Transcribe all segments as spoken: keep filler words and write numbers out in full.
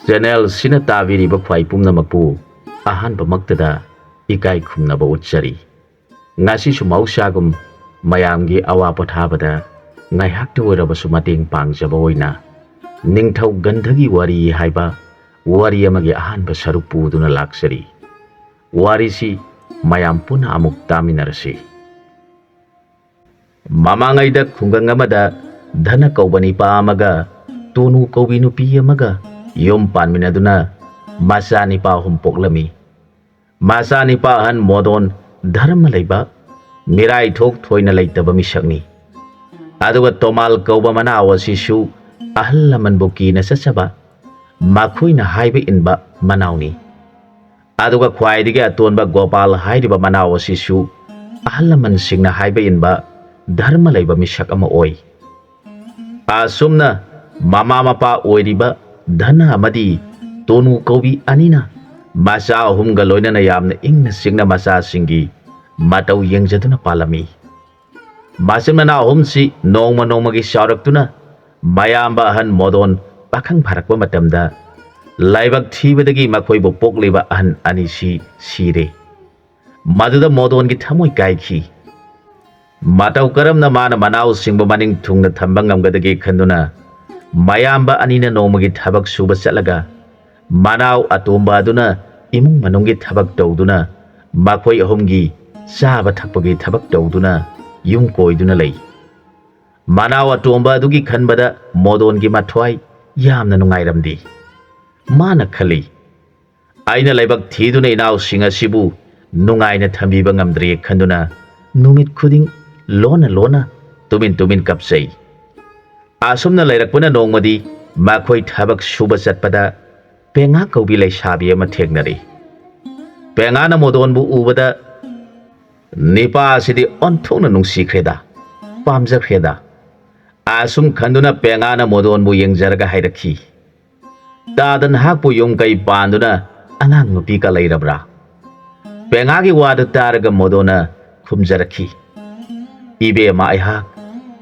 ꯆꯦꯅꯦꯜꯁꯤꯅ ꯇꯥꯕꯤꯔꯤꯕ ꯈ꯭ꯋꯥꯏ ꯄꯨꯝꯅꯃꯛꯄꯨ ꯑꯍꯥꯟꯕꯃꯛꯇꯗ ꯏꯀꯥꯏ ꯈꯨꯝꯅꯕ ꯎꯠꯆꯔꯤ꯫ ꯉꯁꯤꯁꯨ ꯃꯍꯧꯁꯥꯒꯨꯝ ꯃꯌꯥꯝꯒꯤ ꯑꯋꯥ ꯄꯣꯊꯥꯕꯗ ꯉꯥꯏꯍꯥꯛꯇ ꯑꯣꯏꯔꯕꯁꯨ ꯃꯇꯦꯡ ꯄꯥꯡꯖꯕ ꯑꯣꯏꯅ ꯅꯤꯡꯊꯧ ꯒꯟꯙꯒꯤ ꯋꯥꯔꯤ ꯍꯥꯏꯕ ꯋꯥꯔꯤ ꯑꯃꯒꯤ ꯑꯍꯥꯟꯕ ꯁꯔꯨꯛ ꯄꯨꯗꯨꯅ ꯂꯥꯛꯆꯔꯤ꯫ ꯋꯥꯔꯤꯁꯤ ꯃꯌꯥꯝ ꯄꯨꯟꯅ ꯑꯃꯨꯛ ꯇꯥꯃꯤꯟꯅꯔꯁꯤ꯫ ꯃꯃꯥꯡꯉꯩꯗ ꯈꯨꯡꯒꯪ ꯑꯃꯗ ꯙꯅ ꯀꯧꯕ ꯅꯤꯄꯥ ꯑꯃꯒ ꯇꯣꯅꯨ ꯀꯧꯕꯤ ꯅꯨꯄꯤ ꯑꯃꯒ ꯌꯨꯝ ꯄꯥꯟꯃꯤꯟꯅꯗꯨꯅ ꯃꯆꯥ ꯅꯤꯄꯥ ꯑꯍꯨꯝ ꯄꯣꯛꯂꯝꯃꯤ꯫ ꯃꯆꯥ ꯅꯤꯄꯥ ꯑꯍꯟ ꯃꯣꯗꯣꯟ ꯙꯔꯃ ꯂꯩꯕ, ꯃꯤꯔꯥꯏꯊꯣꯛ ꯊꯣꯏꯅ ꯂꯩꯇꯕ ꯃꯤꯁꯛꯅꯤ꯫ ꯑꯗꯨꯒ ꯇꯣꯃꯥꯜ ꯀꯧꯕ ꯃꯅꯥꯎ ꯑꯁꯤꯁꯨ ꯑꯍꯜ ꯂꯃꯟꯕꯨ ꯀꯤꯅ ꯆꯠꯆꯕ, ꯃꯈꯣꯏꯅ ꯍꯥꯏꯕ ꯏꯟꯕ ꯃꯅꯥꯎꯅꯤ꯫ ꯑꯗꯨꯒ ꯈ꯭ꯋꯥꯏꯗꯒꯤ ꯑꯇꯣꯟꯕ ꯒꯣꯄꯥꯜ ꯍꯥꯏꯔꯤꯕ ꯃꯅꯥꯎ ꯑꯁꯤꯁꯨ ꯑꯍꯜ ꯂꯃꯟꯁꯤꯡꯅ ꯍꯥꯏꯕ ꯏꯟꯕ ꯙꯔꯃ ꯂꯩꯕ ꯃꯤꯁꯛ ꯑꯃ ꯑꯣꯏ꯫ ꯑꯁꯨꯝꯅ ꯃꯃꯥ ꯃꯄꯥ ꯑꯣꯏꯔꯤꯕ ꯙꯅ ꯑꯃꯗꯤ ꯇꯣꯅꯨ ꯀꯧꯕꯤ ꯑꯅꯤꯅ ꯃꯆꯥ ꯑꯍꯨꯝꯒ ꯂꯣꯏꯅꯅ ꯌꯥꯝꯅ ꯏꯪꯅ ꯆꯤꯛꯅ ꯃꯆꯥꯁꯤꯡꯒꯤ ꯃꯇꯧ ꯌꯦꯡꯖꯗꯨꯅ ꯄꯥꯜꯂꯝꯃꯤ꯫ ꯃꯆꯤꯟ ꯃꯅꯥꯎ ꯑꯍꯨꯝꯁꯤ ꯅꯣꯡꯃ ꯅꯣꯡꯃꯒꯤ ꯆꯥꯎꯔꯛꯇꯨꯅ ꯃꯌꯥꯝꯕ ꯑꯍꯟ ꯃꯣꯗꯣꯟ ꯄꯥꯈꯪ ꯐꯥꯔꯛꯄ ꯃꯇꯝꯗ ꯂꯥꯏꯕꯛ ꯊꯤꯕꯗꯒꯤ ꯃꯈꯣꯏꯕꯨ ꯄꯣꯛꯂꯤꯕ ꯑꯍꯟ ꯑꯅꯤꯁꯤ ꯁꯤꯔꯦ꯫ ꯃꯗꯨꯗ ꯃꯣꯗꯣꯟꯒꯤ ꯊꯃꯣꯏ ꯀꯥꯏꯈꯤ꯫ ꯃꯇꯧ ꯀꯔꯝꯅ ꯃꯥꯅ ꯃꯅꯥꯎꯁꯤꯡꯕꯨ ꯃꯅꯤꯡ ꯊꯨꯡꯅ ꯊꯝꯕ ꯉꯝꯒꯗꯒꯦ ꯈꯟꯗꯨꯅ ꯃꯌꯥꯝꯕ ꯑꯅꯤꯅ ꯅꯣꯡꯃꯒꯤ ꯊꯕꯛ ꯁꯨꯕ ꯆꯠꯂꯒ ꯃꯅꯥꯎ ꯑꯇꯣꯝꯕ ꯑꯗꯨꯅ ꯏꯃꯨꯡ ꯃꯅꯨꯡꯒꯤ ꯊꯕꯛ ꯇꯧꯗꯨꯅ ꯃꯈꯣꯏ ꯑꯍꯨꯝꯒꯤ ꯆꯥꯕ ꯊꯛꯄꯒꯤ ꯊꯕꯛ ꯇꯧꯗꯨꯅ ꯌꯨꯝ ꯀꯣꯏꯗꯨꯅ ꯂꯩ꯫ ꯃꯅꯥꯎ ꯑꯇꯣꯝꯕ ꯑꯗꯨꯒꯤ ꯈꯟꯕꯗ ꯃꯣꯗꯣꯟꯒꯤ ꯃꯊ꯭ꯋꯥꯏ ꯌꯥꯝꯅ ꯅꯨꯡꯉꯥꯏꯔꯝꯗꯦ꯫ ꯃꯥꯅ ꯈꯜꯂꯤ, "ꯑꯩꯅ ꯂꯥꯏꯕꯛ ꯊꯤꯗꯨꯅ ꯏꯅꯥꯎꯁꯤꯡ ꯑꯁꯤꯕꯨ ꯅꯨꯡꯉꯥꯏꯅ ꯊꯝꯕꯤꯕ ꯉꯝꯗ꯭ꯔꯦ" ꯈꯟꯗꯨꯅ ꯅꯨꯃꯤꯠ ꯈꯨꯗꯤꯡ ꯂꯣꯟꯅ ꯂꯣꯟꯅ ꯇꯨꯃꯤꯟ ꯇꯨꯃꯤꯟ ꯀꯞꯆꯩ꯫ ꯑꯁꯨꯝꯅ ꯂꯩꯔꯛꯄꯅ ꯅꯣꯡꯃꯗꯤ ꯃꯈꯣꯏ ꯊꯕꯛ ꯁꯨꯕ ꯆꯠꯄꯗ ꯄꯦꯉꯥ ꯀꯧꯕꯤ ꯂꯩꯁꯥꯕꯤ ꯑꯃ ꯊꯦꯡꯅꯔꯦ꯫ ꯄꯦꯉꯥꯅ ꯃꯣꯗꯣꯟꯕꯨ ꯎꯕꯗ, "ꯅꯤꯄꯥ ꯑꯁꯤꯗꯤ ꯑꯣꯟꯊꯣꯛꯅ ꯅꯨꯡꯁꯤꯈ꯭ꯔꯦꯗ, ꯄꯥꯝꯖꯈ꯭ꯔꯦꯗ"꯫ ꯑꯁꯨꯝ ꯈꯟꯗꯨꯅ ꯄꯦꯉꯥꯅ ꯃꯣꯗꯣꯟꯕꯨ ꯌꯦꯡꯖꯔꯒ ꯍꯥꯏꯔꯛꯈꯤ, "ꯇꯥꯗ ꯅꯍꯥꯛꯄꯨ ꯌꯨꯝ ꯀꯩ ꯄꯥꯟꯗꯨꯅ ꯑꯉꯥꯡ ꯅꯨꯄꯤꯒ ꯂꯩꯔꯕ꯭ꯔꯥ?" ꯄꯦꯉꯥꯒꯤ ꯋꯥꯗꯨ ꯇꯥꯔꯒ ꯃꯣꯗꯣꯟꯅ ꯈꯨꯝꯖꯔꯛꯈꯤ, "ꯏꯕꯦꯝꯃ, ꯑꯩꯍꯥꯛ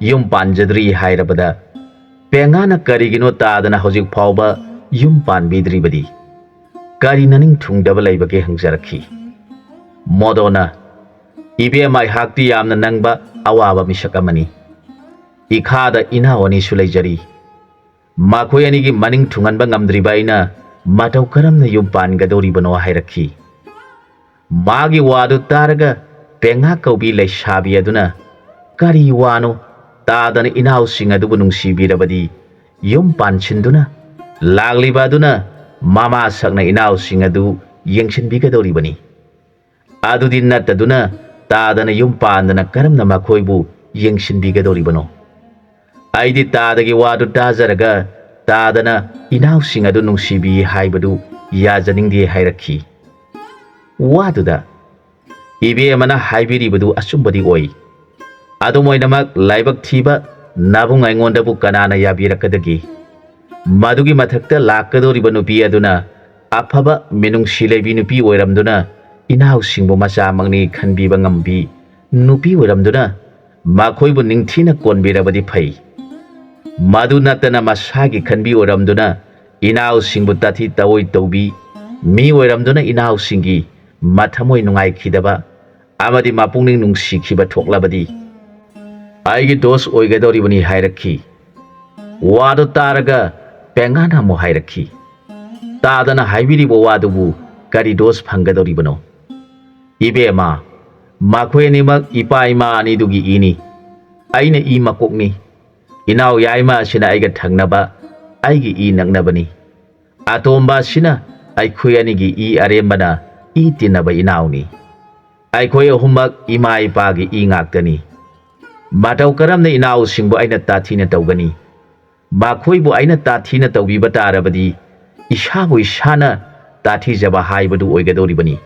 ꯌꯨꯝ ꯄꯥꯟꯖꯗ꯭ꯔꯤ" ꯍꯥꯏꯔꯕꯗ ꯄꯦꯉꯥꯅ ꯀꯔꯤꯒꯤꯅꯣ ꯇꯥꯗꯅ ꯍꯧꯖꯤꯛ ꯐꯥꯎꯕ ꯌꯨꯝ ꯄꯥꯟꯕꯤꯗ꯭ꯔꯤꯕꯗꯤ? ꯀꯔꯤ ꯅꯅꯤꯡ ꯊꯨꯡꯗꯕ ꯂꯩꯕꯒꯦ?" ꯍꯪꯖꯔꯛꯈꯤ꯫ ꯃꯣꯗꯣꯅ, "ꯏꯕꯦꯝꯃ, ꯑꯩꯍꯥꯛꯇꯤ ꯌꯥꯝꯅ ꯅꯪꯕ ꯑꯋꯥꯕ ꯃꯤꯁꯛ ꯑꯃꯅꯤ꯫ ꯏꯈꯥꯗ ꯏꯅꯥꯎ ꯑꯅꯤꯁꯨ ꯂꯩꯖꯔꯤ꯫ ꯃꯈꯣꯏ ꯑꯅꯤꯒꯤ ꯃꯅꯤꯡ ꯊꯨꯡꯍꯟꯕ ꯉꯝꯗ꯭ꯔꯤꯕ ꯑꯩꯅ ꯃꯇꯧ ꯀꯔꯝꯅ ꯌꯨꯝ ꯄꯥꯟꯒꯗꯧꯔꯤꯕꯅꯣ?" ꯍꯥꯏꯔꯛꯈꯤ꯫ ꯃꯥꯒꯤ ꯋꯥꯗꯨ ꯇꯥꯔꯒ ꯄꯦꯉꯥ ꯀꯧꯕꯤ ꯂꯩꯁꯥꯕꯤ ꯑꯗꯨꯅ, "ꯀꯔꯤ ꯋꯥꯅꯣ? ꯇꯥꯗꯅ ꯏꯅꯥꯎꯁꯤꯡ ꯑꯗꯨꯕꯨ ꯅꯨꯡꯁꯤꯕꯤꯔꯕꯗꯤ ꯌꯨꯝ ꯄꯥꯟꯁꯤꯟꯗꯨꯅ ꯂꯥꯛꯂꯤꯕ ꯑꯗꯨꯅ ꯃꯃꯥ ꯁꯛꯅ ꯏꯅꯥꯎꯁꯤꯡ ꯑꯗꯨ ꯌꯦꯡꯁꯤꯟꯕꯤꯒꯗꯧꯔꯤꯕꯅꯤ꯫ ꯑꯗꯨꯗꯤ ꯅꯠꯇꯗꯨꯅ ꯇꯥꯗꯅ ꯌꯨꯝ ꯄꯥꯟꯗꯅ ꯀꯔꯝꯅ ꯃꯈꯣꯏꯕꯨ ꯌꯦꯡꯁꯤꯟꯕꯤꯒꯗꯧꯔꯤꯕꯅꯣ? ꯑꯩꯗꯤ ꯇꯥꯗꯒꯤ ꯋꯥꯗꯨ ꯇꯥꯖꯔꯒ ꯇꯥꯗꯅ ꯏꯅꯥꯎꯁꯤꯡ ꯑꯗꯨ ꯅꯨꯡꯁꯤꯕꯤ ꯍꯥꯏꯕꯗꯨ ꯌꯥꯖꯅꯤꯡꯗꯦ" ꯍꯥꯏꯔꯛꯈꯤ꯫ ꯋꯥꯗꯨꯗ ꯏꯕꯦꯝꯃꯅ ꯍꯥꯏꯕꯤꯔꯤꯕꯗꯨ ꯑꯆꯨꯝꯕꯗꯤ ꯑꯣꯏ꯫ ꯑꯗꯨꯝ ꯑꯣꯏꯅꯃꯛ, ꯂꯥꯏꯕꯛ ꯊꯤꯕ ꯅꯕꯨꯡ ꯑꯩꯉꯣꯟꯗꯕꯨ ꯀꯅꯥꯅ ꯌꯥꯕꯤꯔꯛꯀꯗꯒꯦ? ꯃꯗꯨꯒꯤ ꯃꯊꯛꯇ ꯂꯥꯛꯀꯗꯧꯔꯤꯕ ꯅꯨꯄꯤ ꯑꯗꯨꯅ ꯑꯐꯕ ꯃꯤꯅꯨꯡꯁꯤ ꯂꯩꯕꯤ ꯅꯨꯄꯤ ꯑꯣꯏꯔꯝꯗꯨꯅ ꯏꯅꯥꯎꯁꯤꯡꯕꯨ ꯃꯆꯥꯃꯛꯅꯤ ꯈꯟꯕꯤꯕ ꯉꯝꯕꯤ ꯅꯨꯄꯤ ꯑꯣꯏꯔꯝꯗꯨꯅ ꯃꯈꯣꯏꯕꯨ ꯅꯤꯡꯊꯤꯅ ꯀꯣꯟꯕꯤꯔꯕꯗꯤ ꯐꯩ꯫ ꯃꯗꯨ ꯅꯠꯇꯅ ꯃꯁꯥꯒꯤ ꯈꯟꯕꯤ ꯑꯣꯏꯔꯝꯗꯨꯅ ꯏꯅꯥꯎꯁꯤꯡꯕꯨ ꯇꯥꯊꯤ ꯇꯑꯣꯏ ꯇꯧꯕꯤ ꯃꯤ ꯑꯣꯏꯔꯝꯗꯨꯅ ꯏꯅꯥꯎꯁꯤꯡꯒꯤ ꯃꯊꯃꯣꯏ ꯅꯨꯡꯉꯥꯏꯈꯤꯗꯕ ꯑꯃꯗꯤ ꯃꯄꯨꯛꯅꯤꯡ ꯅꯨꯡꯁꯤꯈꯤꯕ ꯊꯣꯛꯂꯕꯗꯤ ꯑꯩꯒꯤ ꯗꯣꯁ ꯑꯣꯏꯒꯗꯧꯔꯤꯕꯅꯤ ꯍꯥꯏꯔꯛꯈꯤ꯫ ꯋꯥꯗꯨ ꯇꯥꯔꯒ ꯄꯦꯉꯥꯅ ꯑꯃꯨꯛ ꯍꯥꯏꯔꯛꯈꯤ, "ꯇꯥꯗꯅ ꯍꯥꯏꯕꯤꯔꯤꯕ ꯋꯥꯗꯨꯕꯨ ꯀꯔꯤ ꯗꯣꯁ ꯐꯪꯒꯗꯧꯔꯤꯕꯅꯣ? ꯏꯕꯦꯝꯃ, ꯃꯈꯣꯏ ꯑꯅꯤꯃꯛ ꯏꯄꯥ ꯏꯃꯥ ꯑꯅꯤꯗꯨꯒꯤ ꯏꯅꯤ꯫ ꯑꯩꯅ ꯏ ꯃꯀꯣꯛꯅꯤ꯫ ꯏꯅꯥꯎ ꯌꯥꯏꯃ ꯑꯁꯤꯅ ꯑꯩꯒ ꯊꯪꯅꯕ, ꯑꯩꯒꯤ ꯏ ꯅꯛꯅꯕꯅꯤ꯫ ꯑꯇꯣꯝꯕ ꯑꯁꯤꯅ ꯑꯩꯈꯣꯏ ꯑꯅꯤꯒꯤ ꯏ ꯑꯔꯦꯝꯕꯅ ꯏ ꯇꯤꯟꯅꯕ ꯏꯅꯥꯎꯅꯤ꯫ ꯑꯩꯈꯣꯏ ꯑꯍꯨꯝꯃꯛ ꯏꯃꯥ ꯏꯄꯥꯒꯤ ꯏ ꯉꯥꯛꯇꯅꯤ꯫ ꯃꯇꯧ ꯀꯔꯝꯅ ꯏꯅꯥꯎꯁꯤꯡꯕꯨ ꯑꯩꯅ ꯇꯥꯊꯤꯅ ꯇꯧꯒꯅꯤ? ꯃꯈꯣꯏꯕꯨ ꯑꯩꯅ ꯇꯥꯊꯤꯅ ꯇꯧꯕꯤꯕ ꯇꯥꯔꯕꯗꯤ ꯏꯁꯥꯕꯨ ꯏꯁꯥꯅ ꯇꯥꯊꯤꯖꯕ ꯍꯥꯏꯕꯗꯨ ꯑꯣꯏꯒꯗꯧꯔꯤꯕꯅꯤ꯫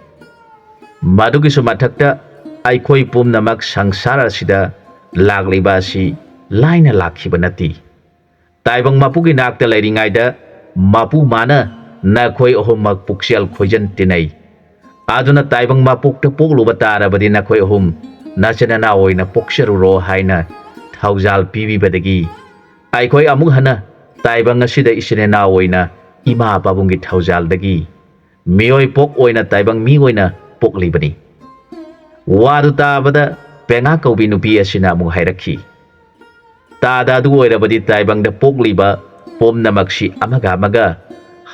ꯃꯗꯨꯒꯤꯁꯨ ꯃꯊꯛꯇ ꯑꯩꯈꯣꯏ ꯄꯨꯝꯅꯃꯛ ꯁꯪꯁꯥꯔ ꯑꯁꯤꯗ ꯂꯥꯛꯂꯤꯕ ꯑꯁꯤ ꯂꯥꯏꯅ ꯂꯥꯛꯈꯤꯕ ꯅꯠꯇꯦ꯫ ꯇꯥꯏꯕꯪ ꯃꯄꯨꯒꯤ ꯅꯥꯛꯇ ꯂꯩꯔꯤꯉꯩꯗ ꯃꯄꯨ ꯃꯥꯅ ꯅꯈꯣꯏ ꯑꯍꯨꯝꯃꯛ ꯄꯨꯛꯆꯦꯜ ꯈꯣꯏꯖꯟ ꯇꯤꯟꯅꯩ꯫ ꯑꯗꯨꯅ ꯇꯥꯏꯕꯪ ꯃꯄꯣꯛꯇ ꯄꯣꯛꯂꯨꯕ ꯇꯥꯔꯕꯗꯤ ꯅꯈꯣꯏ ꯑꯍꯨꯝ ꯅꯆꯤꯟ ꯅꯅꯥꯎ ꯑꯣꯏꯅ ꯄꯣꯛꯆꯔꯨꯔꯣ" ꯍꯥꯏꯅ ꯊꯧꯖꯥꯜ ꯄꯤꯕꯤꯕꯗꯒꯤ ꯑꯩꯈꯣꯏ ꯑꯃꯨꯛ ꯍꯟꯅ ꯇꯥꯏꯕꯪ ꯑꯁꯤꯗ ꯏꯆꯤꯟ ꯏꯅꯥꯎ ꯑꯣꯏꯅ ꯏꯃꯥ ꯄꯥꯕꯨꯡꯒꯤ ꯊꯧꯖꯥꯜꯗꯒꯤ ꯃꯤꯑꯣꯏ ꯄꯣꯛ ꯑꯣꯏꯅ ꯇꯥꯏꯕꯪ ꯃꯤ ꯑꯣꯏꯅ ꯄꯣꯛꯂꯤꯕꯅꯤ꯫ ꯋꯥꯗꯨ ꯇꯥꯕꯗ ꯄꯦꯉꯥ ꯀꯧꯕꯤ ꯅꯨꯄꯤ ꯑꯁꯤꯅ ꯑꯃꯨꯛ ꯍꯥꯏꯔꯛꯈꯤ, "ꯇꯥꯗ ꯑꯗꯨ ꯑꯣꯏꯔꯕꯗꯤ ꯇꯥꯏꯕꯪꯗ ꯄꯣꯛꯂꯤꯕ ꯄꯨꯝꯅꯃꯛꯁꯤ ꯑꯃꯒ ꯑꯃꯒ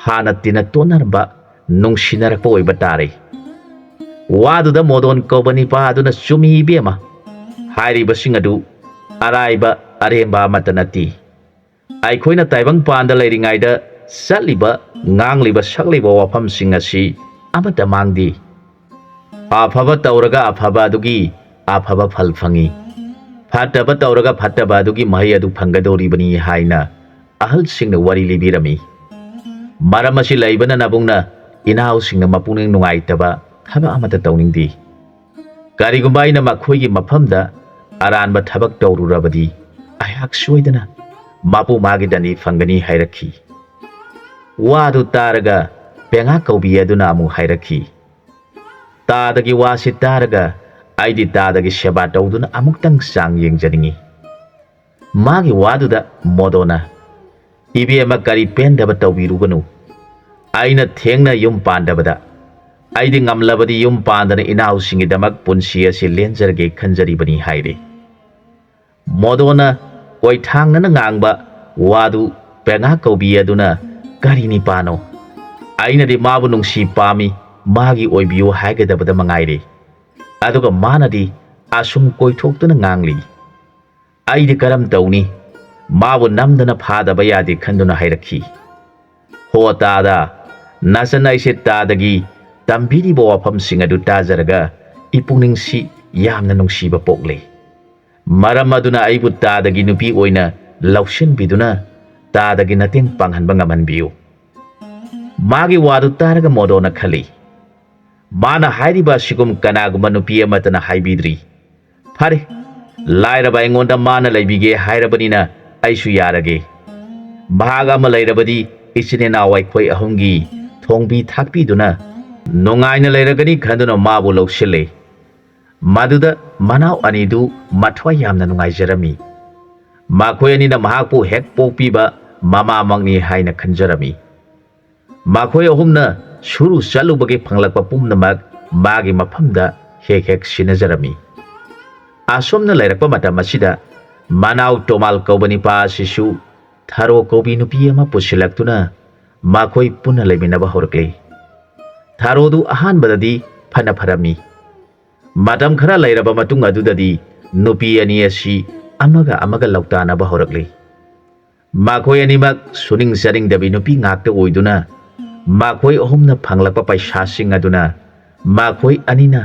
ꯍꯥꯟꯅ ꯇꯤꯟꯅ ꯇꯣꯟꯅꯔꯝꯕ, ꯅꯨꯡꯁꯤꯅꯔꯛꯄ ꯑꯣꯏꯕ ꯇꯥꯔꯦ꯫" ꯋꯥꯗꯨꯗ ꯃꯣꯗꯣꯟ ꯀꯧꯕ ꯅꯤꯄꯥ ꯑꯗꯨꯅ, "ꯆꯨꯝꯃꯤ ꯏꯕꯦꯝꯃ, ꯍꯥꯏꯔꯤꯕꯁꯤꯡ ꯑꯗꯨ ꯑꯔꯥꯏꯕ ꯑꯔꯦꯝꯕ ꯑꯃꯠꯇ ꯅꯠꯇꯦ꯫ ꯑꯩꯈꯣꯏꯅ ꯇꯥꯏꯕꯪꯄꯥꯟꯗ ꯂꯩꯔꯤꯉꯩꯗ ꯆꯠꯂꯤꯕ, ꯉꯥꯡꯂꯤꯕ, ꯁꯛꯂꯤꯕ ꯋꯥꯐꯝꯁꯤꯡ ꯑꯁꯤ ꯑꯃꯠꯇ ꯃꯥꯡꯗꯦ꯫ ꯑꯐꯕ ꯇꯧꯔꯒ ꯑꯐꯕ ꯑꯗꯨꯒꯤ ꯑꯐꯕ ꯐꯜ ꯐꯪꯏ, ꯐꯠꯇꯕ ꯇꯧꯔꯒ ꯐꯠꯇꯕ ꯑꯗꯨꯒꯤ ꯃꯍꯩ ꯑꯗꯨ ꯐꯪꯒꯗꯧꯔꯤꯕꯅꯤ" ꯍꯥꯏꯅ ꯑꯍꯜꯁꯤꯡꯅ ꯋꯥꯔꯤ ꯂꯤꯕꯤꯔꯝꯃꯤ꯫ ꯃꯔꯝ ꯑꯁꯤ ꯂꯩꯕꯅ ꯅꯕꯨꯡꯅ ꯏꯅꯥꯎꯁꯤꯡꯅ ꯃꯄꯨꯛꯅꯤꯡ ꯅꯨꯡꯉꯥꯏꯇꯕ ꯊꯕꯛ ꯑꯃꯠꯇ ꯇꯧꯅꯤꯡꯗꯦ꯫ ꯀꯔꯤꯒꯨꯝꯕ ꯑꯩꯅ ꯃꯈꯣꯏꯒꯤ ꯃꯐꯝꯗ ꯑꯔꯥꯟꯕ ꯊꯕꯛ ꯇꯧꯔꯨꯔꯕꯗꯤ ꯑꯩꯍꯥꯛ ꯁꯣꯏꯗꯅ ꯃꯄꯨ ꯃꯥꯒꯤ ꯗꯟꯗꯤ ꯐꯪꯒꯅꯤ ꯍꯥꯏꯔꯛꯈꯤ꯫ ꯋꯥꯗꯨ ꯇꯥꯔꯒ ꯄꯦꯉꯥ ꯀꯧꯕꯤ ꯑꯗꯨꯅ ꯑꯃꯨꯛ ꯍꯥꯏꯔꯛꯈꯤ, "ꯇꯥꯗꯒꯤ ꯋꯥꯁꯤ ꯇꯥꯔꯒ ꯑꯩꯗꯤ ꯇꯥꯗꯒꯤ ꯁꯦꯕꯥ ꯇꯧꯗꯨꯅ ꯑꯃꯨꯛꯇꯪ ꯆꯥꯡ ꯌꯦꯡꯖꯅꯤꯡꯏ꯫" ꯃꯥꯒꯤ ꯋꯥꯗꯨꯗ ꯃꯣꯗꯣꯅ, "ꯏꯕꯦꯝꯃ, ꯀꯔꯤ ꯄꯦꯟꯗꯕ ꯇꯧꯕꯤꯔꯨꯒꯅꯨ꯫ ꯑꯩꯅ ꯊꯦꯡꯅ ꯌꯨꯝ ꯄꯥꯟꯗꯕꯗ ꯑꯩꯗꯤ ꯉꯝꯂꯕꯗꯤ ꯌꯨꯝ ꯄꯥꯟꯗꯅ ꯏꯅꯥꯎꯁꯤꯡꯒꯤꯗꯃꯛ ꯄꯨꯟꯁꯤ ꯑꯁꯤ ꯂꯦꯟꯖꯔꯒꯦ ꯈꯟꯖꯔꯤꯕꯅꯤ" ꯍꯥꯏꯔꯦ꯫ ꯃꯣꯗꯣꯅ ꯀꯣꯏꯊꯥꯡꯅꯅ ꯉꯥꯡꯕ ꯋꯥꯗꯨ ꯄꯦꯉꯥ ꯀꯧꯕꯤ ꯑꯗꯨꯅ, "ꯀꯔꯤ ꯅꯤꯄꯥꯅꯣ? ꯑꯩꯅꯗꯤ ꯃꯥꯕꯨ ꯅꯨꯡꯁꯤ ꯄꯥꯝꯃꯤ, ꯃꯥꯒꯤ ꯑꯣꯏꯕꯤꯌꯨ ꯍꯥꯏꯒꯗꯕꯗ ꯃꯉꯥꯏꯔꯦ꯫ ꯑꯗꯨꯒ ꯃꯥꯅꯗꯤ ꯑꯁꯨꯝ ꯀꯣꯏꯊꯣꯛꯇꯨꯅ ꯉꯥꯡꯂꯤ꯫ ꯑꯩꯗꯤ ꯀꯔꯝ ꯇꯧꯅꯤ? ꯃꯥꯕꯨ ꯅꯝꯗꯅ ꯐꯥꯗꯕ ꯌꯥꯗꯦ" ꯈꯟꯗꯨꯅ ꯍꯥꯏꯔꯛꯈꯤ꯫ ꯍꯣ ꯇꯥꯗ, ꯅꯆꯟ ꯑꯩꯁꯦ ꯇꯥꯗꯒꯤ ꯇꯝꯕꯤꯔꯤꯕ ꯋꯥꯐꯝꯁꯤꯡ ꯑꯗꯨ ꯇꯥꯖꯔꯒ ꯏꯄꯨꯛꯅꯤꯡꯁꯤ ꯌꯥꯝꯅ ꯅꯨꯡꯁꯤꯕ ꯄꯣꯛꯂꯦ꯫ ꯃꯔꯝ ꯑꯗꯨꯅ ꯑꯩꯕꯨ ꯇꯥꯗꯒꯤ ꯅꯨꯄꯤ ꯑꯣꯏꯅ ꯂꯧꯁꯤꯟꯕꯤꯗꯨꯅ ꯇꯥꯗꯒꯤ ꯃꯇꯦꯡ ꯄꯥꯡꯍꯟꯕ ꯉꯝꯍꯟꯕꯤꯌꯨ꯫ ꯃꯥꯒꯤ ꯋꯥꯗꯨ ꯇꯥꯔꯒ ꯃꯣꯗꯣꯅ ꯈꯜꯂꯤ, ꯃꯥꯅ ꯍꯥꯏꯔꯤꯕ ꯑꯁꯤꯒꯨꯝ ꯀꯅꯥꯒꯨꯝꯕ ꯅꯨꯄꯤ ꯑꯃꯠꯇꯅ ꯍꯥꯏꯕꯤꯗ꯭ꯔꯤ꯫ ꯐꯔꯦ, ꯂꯥꯏꯔꯕ ꯑꯩꯉꯣꯟꯗ ꯃꯥꯅ ꯂꯩꯕꯤꯒꯦ ꯍꯥꯏꯔꯕꯅꯤꯅ ꯑꯩꯁꯨ ꯌꯥꯔꯒꯦ꯫ ꯃꯍꯥꯛ ꯑꯃ ꯂꯩꯔꯕꯗꯤ ꯏꯆꯤꯟ ꯏꯅꯥꯎ ꯑꯩꯈꯣꯏ ꯑꯍꯨꯝꯒꯤ ꯊꯣꯡꯕꯤ ꯊꯥꯛꯄꯤꯗꯨꯅ ꯅꯨꯡꯉꯥꯏꯅ ꯂꯩꯔꯒꯅꯤ ꯈꯟꯗꯨꯅ ꯃꯥꯕꯨ ꯂꯧꯁꯤꯜꯂꯦ꯫ ꯃꯗꯨꯗ ꯃꯅꯥꯎ ꯑꯅꯤꯗꯨ ꯃꯊ꯭ꯋꯥꯏ ꯌꯥꯝꯅ ꯅꯨꯡꯉꯥꯏꯖꯔꯝꯃꯤ꯫ ꯃꯈꯣꯏ ꯑꯅꯤꯅ ꯃꯍꯥꯛꯄꯨ ꯍꯦꯛ ꯄꯣꯛꯄꯤꯕ ꯃꯃꯥꯃꯛꯅꯤ ꯍꯥꯏꯅ ꯈꯟꯖꯔꯝꯃꯤ꯫ ꯃꯈꯣꯏ ꯑꯍꯨꯝꯅ ꯁꯨꯔꯨ ꯆꯠꯂꯨꯕꯒꯤ ꯐꯪꯂꯛꯄ ꯄꯨꯝꯅꯃꯛ ꯃꯥꯒꯤ ꯃꯐꯝꯗ ꯍꯦꯛ ꯍꯦꯛ ꯁꯤꯟꯅꯖꯔꯝꯃꯤ꯫ ꯑꯁꯨꯝꯅ ꯂꯩꯔꯛꯄ ꯃꯇꯝ ꯑꯁꯤꯗ ꯃꯅꯥꯎ ꯇꯣꯃꯥꯜ ꯀꯧꯕ ꯅꯤꯄꯥ ꯑꯁꯤꯁꯨ ꯊꯥꯔꯣ ꯀꯧꯕꯤ ꯅꯨꯄꯤ ꯑꯃ ꯄꯨꯁꯤꯜꯂꯛꯇꯨꯅ ꯃꯈꯣꯏ ꯄꯨꯟꯅ ꯂꯩꯃꯤꯟꯅꯕ ꯍꯧꯔꯛꯂꯤ꯫ ꯊꯥꯔꯣꯗꯨ ꯑꯍꯥꯟꯕꯗꯗꯤ ꯐꯅ ꯐꯔꯝꯃꯤ꯫ ꯃꯇꯝ ꯈꯔ ꯂꯩꯔꯕ ꯃꯇꯨꯡ ꯑꯗꯨꯗꯗꯤ ꯅꯨꯄꯤ ꯑꯅꯤ ꯑꯁꯤ ꯑꯃꯒ ꯑꯃꯒ ꯂꯧꯇꯥꯅꯕ ꯍꯧꯔꯛꯂꯤ꯫ ꯃꯈꯣꯏ ꯑꯅꯤꯃꯛ ꯁꯨꯅꯤꯡ ꯆꯥꯅꯤꯡꯗꯕꯤ ꯅꯨꯄꯤ ꯉꯥꯛꯇ ꯑꯣꯏꯗꯨꯅ ꯃꯈꯣꯏ ꯑꯍꯨꯝꯅ ꯐꯪꯂꯛꯄ ꯄꯩꯁꯥꯁꯤꯡ ꯑꯗꯨꯅ ꯃꯈꯣꯏ ꯑꯅꯤꯅ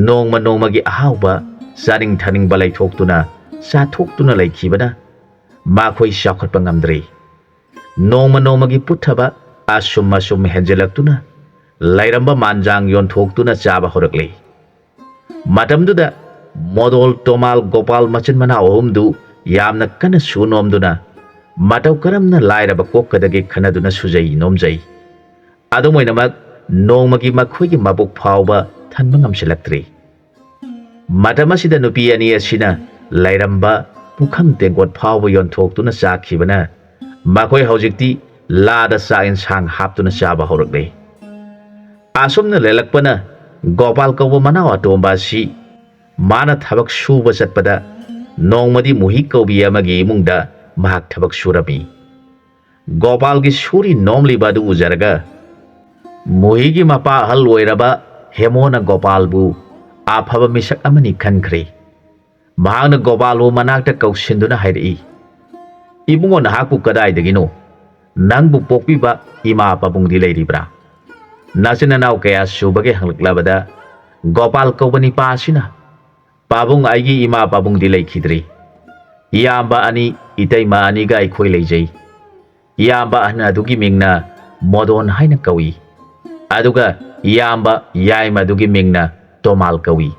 ꯅꯣꯡꯃ ꯅꯣꯡꯃꯒꯤ ꯑꯍꯥꯎꯕ ꯆꯥꯅꯤꯡ ꯊꯛꯅꯤꯡꯕ ꯂꯩꯊꯣꯛꯇꯨꯅ ꯆꯥꯊꯣꯛꯇꯨꯅ ꯂꯩꯈꯤꯕꯅ ꯃꯈꯣꯏ ꯆꯥꯎꯈꯠꯄ ꯉꯝꯗ꯭ꯔꯦ꯫ ꯅꯣꯡꯃ ꯅꯣꯡꯃꯒꯤ ꯄꯨꯊꯕ ꯑꯁꯨꯝ ꯑꯁꯨꯝ ꯍꯦꯟꯖꯤꯜꯂꯛꯇꯨꯅ ꯂꯩꯔꯝꯕ ꯃꯥꯟꯖꯥꯡ ꯌꯣꯟꯊꯣꯛꯇꯨꯅ ꯆꯥꯕ ꯍꯧꯔꯛꯂꯦ꯫ ꯃꯇꯝꯗꯨꯗ ꯃꯣꯗꯣꯜ, ꯇꯣꯃꯥꯜ, ꯒꯣꯄꯥꯜ ꯃꯆꯤꯟ ꯃꯅꯥꯎ ꯑꯍꯨꯝꯗꯨ ꯌꯥꯝꯅ ꯀꯟꯅ ꯁꯨ ꯅꯣꯝꯗꯨꯅ ꯃꯇꯧ ꯀꯔꯝꯅ ꯂꯥꯏꯔꯕ ꯀꯣꯛꯀꯗꯒꯦ ꯈꯟꯅꯗꯨꯅ ꯁꯨꯖꯩ ꯅꯣꯝꯖꯩ꯫ ꯑꯗꯨꯝ ꯑꯣꯏꯅꯃꯛ ꯅꯣꯡꯃꯒꯤ ꯃꯈꯣꯏꯒꯤ ꯃꯕꯨꯛ ꯐꯥꯎꯕ ꯊꯟꯕ ꯉꯝꯁꯤꯜꯂꯛꯇ꯭ꯔꯤ꯫ ꯃꯇꯝ ꯑꯁꯤꯗ ꯅꯨꯄꯤ ꯑꯅꯤ ꯑꯁꯤꯅ ꯂꯩꯔꯝꯕ ꯄꯨꯈꯝ ꯇꯦꯡꯀꯣꯠ ꯐꯥꯎꯕ ꯌꯣꯟꯊꯣꯛꯇꯨꯅ ꯆꯥꯈꯤꯕꯅ ꯃꯈꯣꯏ ꯍꯧꯖꯤꯛꯇꯤ ꯂꯥꯗ ꯆꯥꯛ ꯏꯟꯁꯥꯡ ꯍꯥꯞꯇꯨꯅ ꯆꯥꯕ ꯍꯧꯔꯛꯂꯦ꯫ ꯑꯁꯨꯝꯅ ꯂꯩꯔꯛꯄꯅ ꯒꯣꯄꯥꯜ ꯀꯧꯕ ꯃꯅꯥꯎ ꯑꯇꯣꯝꯕ ꯑꯁꯤ ꯃꯥꯅ ꯊꯕꯛ ꯁꯨꯕ ꯆꯠꯄꯗ ꯅꯣꯡꯃꯗꯤ ꯃꯨꯍꯤ ꯀꯧꯕꯤ ꯑꯃꯒꯤ ꯏꯃꯨꯡꯗ ꯃꯍꯥꯛ ꯊꯕꯛ ꯁꯨꯔꯝꯃꯤ꯫ ꯒꯣꯄꯥꯜꯒꯤ ꯁꯨꯔꯤ ꯅꯣꯝꯂꯤꯕ ꯑꯗꯨ ꯎꯖꯔꯒ ꯃꯨꯍꯤꯒꯤ ꯃꯄꯥ ꯑꯍꯜ ꯑꯣꯏꯔꯕ ꯍꯦꯃꯣꯅ ꯒꯣꯄꯥꯜꯕꯨ ꯑꯐꯕ ꯃꯤꯁꯛ ꯑꯃꯅꯤ ꯈꯟꯈ꯭ꯔꯦ꯫ ꯃꯍꯥꯛꯅ ꯒꯣꯄꯥꯜꯕꯨ ꯃꯅꯥꯛꯇ ꯀꯧꯁꯤꯟꯗꯨꯅ ꯍꯥꯏꯔꯛꯏ, "ꯏꯕꯨꯡꯉꯣ, ꯅꯍꯥꯛꯄꯨ ꯀꯗꯥꯏꯗꯒꯤꯅꯣ? ꯅꯪꯕꯨ ꯄꯣꯛꯄꯤꯕ ꯏꯃꯥ ꯄꯥꯕꯨꯡꯗꯤ ꯂꯩꯔꯤꯕ꯭ꯔꯥ?" ꯅꯆꯤꯟ ꯅꯅꯥꯎ ꯀꯌꯥ ꯁꯨꯕꯒꯦ ꯍꯪꯂꯛꯂꯕꯗ ꯒꯣꯄꯥꯜ ꯀꯧꯕ ꯅꯤꯄꯥ ꯑꯁꯤꯅ, "ꯄꯥꯕꯨꯡ, ꯑꯩꯒꯤ ꯏꯃꯥ ꯄꯥꯕꯨꯡꯗꯤ ꯂꯩꯈꯤꯗ꯭ꯔꯤ꯫ ꯏꯌꯥꯝꯕ ꯑꯅꯤ, ꯏꯇꯩꯃ ꯑꯅꯤꯒ ꯑꯩꯈꯣꯏ ꯂꯩꯖꯩ꯫ ꯏꯌꯥꯝꯕ ꯑꯍꯟ ꯑꯗꯨꯒꯤ ꯃꯤꯡꯅ ꯃꯣꯗꯣꯟ ꯍꯥꯏꯅ ꯀꯧꯏ꯫ ꯑꯗꯨꯒ ꯏꯌꯥꯝꯕ ꯌꯥꯏꯃ ꯑꯗꯨꯒꯤ ꯃꯤꯡꯅ ꯇꯣꯃꯥꯜ ꯀꯧꯏ꯫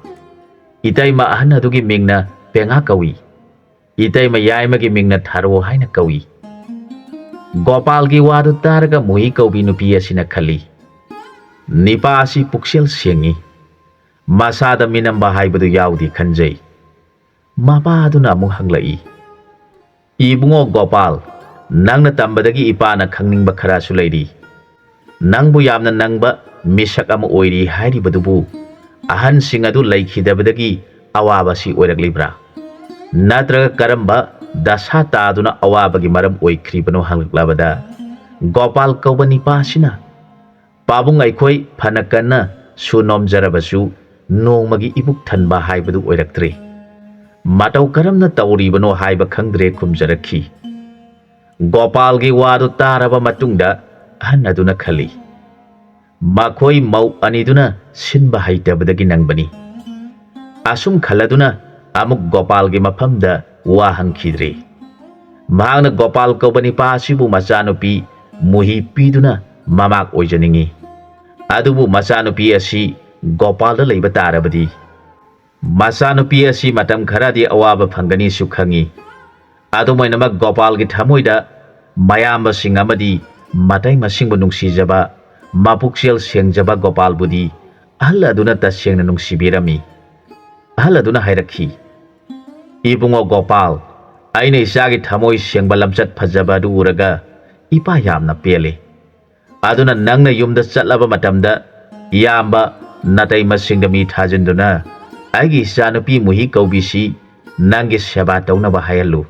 ꯏꯇꯩꯃ ꯑꯍꯟ ꯑꯗꯨꯒꯤ ꯃꯤꯡꯅ ꯄꯦꯉꯥ ꯀꯧꯏ꯫ ꯏꯇꯩꯃ ꯌꯥꯏꯃꯒꯤ ꯃꯤꯡꯅ ꯊꯥꯔꯣ ꯍꯥꯏꯅ ꯀꯧꯏ꯫" ꯒꯣꯄꯥꯜꯒꯤ ꯋꯥꯗꯨ ꯇꯥꯔꯒ ꯃꯨꯍꯤ ꯀꯧꯕꯤ ꯅꯨꯄꯤ ꯑꯁꯤꯅ ꯈꯜꯂꯤ, "ꯅꯤꯄꯥ ꯑꯁꯤ ꯄꯨꯛꯆꯦꯜ ꯁꯦꯡꯉꯤ꯫ ꯃꯁꯥꯗ ꯃꯤꯅꯝꯕ ꯍꯥꯏꯕꯗꯨ ꯌꯥꯎꯗꯦ ꯈꯟꯖꯩ꯫" ꯃꯄꯥ ꯑꯗꯨꯅ ꯑꯃꯨꯛ ꯍꯪꯂꯛꯏ, "ꯏꯕꯨꯡꯉꯣ ꯒꯣꯄꯥꯜ, ꯅꯪꯅ ꯇꯝꯕꯗꯒꯤ ꯏꯄꯥꯅ ꯈꯪꯅꯤꯡꯕ ꯈꯔꯁꯨ ꯂꯩꯔꯤ꯫ "ꯅꯪꯕꯨ ꯌꯥꯝꯅ ꯅꯪꯕ ꯃꯤꯁꯛ ꯑꯃ ꯑꯣꯏꯔꯤ ꯍꯥꯏꯔꯤꯕꯗꯨꯕꯨ ꯑꯍꯟꯁꯤꯡ ꯑꯗꯨ ꯂꯩꯈꯤꯗꯕꯗꯒꯤ ꯑꯋꯥꯕꯁꯤ ꯑꯣꯏꯔꯛꯂꯤꯕ꯭ꯔꯥ? ꯅꯠꯇ꯭ꯔꯒ ꯀꯔꯝꯕ ꯗꯁꯥ ꯇꯥꯗꯨꯅ ꯑꯋꯥꯕꯒꯤ ꯃꯔꯝ ꯑꯣꯏꯈ꯭ꯔꯤꯕꯅꯣ?" ꯍꯪꯂꯛꯂꯕꯗ, ꯒꯣꯄꯥꯜ ꯀꯧꯕ ꯅꯤꯄꯥ ꯑꯁꯤꯅ, "ꯄꯥꯕꯨꯡ, ꯑꯩꯈꯣꯏ ꯐꯅ ꯀꯟꯅ ꯁꯨ ꯅꯣꯝꯖꯔꯕꯁꯨ ꯅꯣꯡꯃꯒꯤ ꯏꯕꯨꯛ ꯊꯟꯕ ꯍꯥꯏꯕꯗꯨ ꯑꯣꯏꯔꯛꯇ꯭ꯔꯦ꯫ ꯃꯇꯧ ꯀꯔꯝꯅ ꯇꯧꯔꯤꯕꯅꯣ ꯍꯥꯏꯕ ꯈꯪꯗ꯭ꯔꯦ" ꯈꯨꯝꯖꯔꯛꯈꯤ꯫ ꯒꯣꯄꯥꯜꯒꯤ ꯋꯥꯗꯨ ꯇꯥꯔꯕ ꯃꯇꯨꯡꯗ ꯑꯍꯟ ꯑꯗꯨꯅ ꯈꯜꯂꯤ, "ꯃꯈꯣꯏ ꯃꯧ ꯑꯅꯤꯗꯨꯅ ꯁꯤꯟꯕ ꯍꯩꯇꯕꯗꯒꯤ ꯅꯪꯕꯅꯤ"꯫ ꯑꯁꯨꯝ ꯈꯜꯂꯗꯨꯅ ꯑꯃꯨꯛ ꯒꯣꯄꯥꯜꯒꯤ ꯃꯐꯝꯗ ꯋꯥ ꯍꯪꯈꯤꯗ꯭ꯔꯦ꯫ ꯃꯍꯥꯛꯅ ꯒꯣꯄꯥꯜ ꯀꯧꯕ ꯅꯤꯄꯥ ꯑꯁꯤꯕꯨ ꯃꯆꯥꯅꯨꯄꯤ ꯃꯨꯍꯤ ꯄꯤꯗꯨꯅ ꯃꯃꯥꯛ ꯑꯣꯏꯖꯅꯤꯡꯏ꯫ ꯑꯗꯨꯕꯨ ꯃꯆꯥꯅꯨꯄꯤ ꯑꯁꯤ ꯒꯣꯄꯥꯜꯗ ꯂꯩꯕ ꯇꯥꯔꯕꯗꯤ, ꯃꯆꯥꯅꯨꯄꯤ ꯑꯁꯤ ꯃꯇꯝ ꯈꯔꯗꯤ ꯑꯋꯥꯕ ꯐꯪꯒꯅꯤꯁꯨ ꯈꯪꯏ꯫ ꯑꯗꯨꯝ ꯑꯣꯏꯅꯃꯛ, ꯒꯣꯄꯥꯜꯒꯤ ꯊꯃꯣꯏꯗ ꯃꯌꯥꯝꯕꯁꯤꯡ ꯑꯃꯗꯤ ꯃꯇꯩ ꯃꯁꯤꯡꯕꯨ ꯅꯨꯡꯁꯤꯖꯕ, ꯃꯄꯨꯛꯆꯦꯜ ꯁꯦꯡꯖꯕ ꯒꯣꯄꯥꯜꯕꯨꯗꯤ ꯑꯍꯜ ꯑꯗꯨꯅ ꯇꯁꯦꯡꯅ ꯅꯨꯡꯁꯤꯕꯤꯔꯝꯃꯤ꯫ ꯑꯍꯜ ꯑꯗꯨꯅ ꯍꯥꯏꯔꯛꯈꯤ, "ꯏꯕꯨꯡꯉꯣ ꯒꯣꯄꯥꯜ, ꯑꯩꯅ ꯏꯆꯥꯒꯤ ꯊꯃꯣꯏ ꯁꯦꯡꯕ, ꯂꯝꯆꯠ ꯐꯖꯕ ꯑꯗꯨ ꯎꯔꯒ ꯏꯄꯥ ꯌꯥꯝꯅ ꯄꯦꯜꯂꯤ꯫ ꯑꯗꯨꯅ ꯅꯪꯅ ꯌꯨꯝꯗ ꯆꯠꯂꯕ ꯃꯇꯝꯗ ꯏꯌꯥꯝꯕ ꯅꯥꯇꯩ ꯃꯁꯤꯡꯗ ꯃꯤ ꯊꯥꯖꯤꯟꯗꯨꯅ ꯑꯩꯒꯤ ꯏꯆꯥꯅꯨꯄꯤ ꯃꯨꯍꯤ ꯀꯧꯕꯤꯁꯤ ꯅꯪꯒꯤ ꯁꯦꯕꯥ ꯇꯧꯅꯕ ꯍꯥꯏꯍꯜꯂꯨ꯫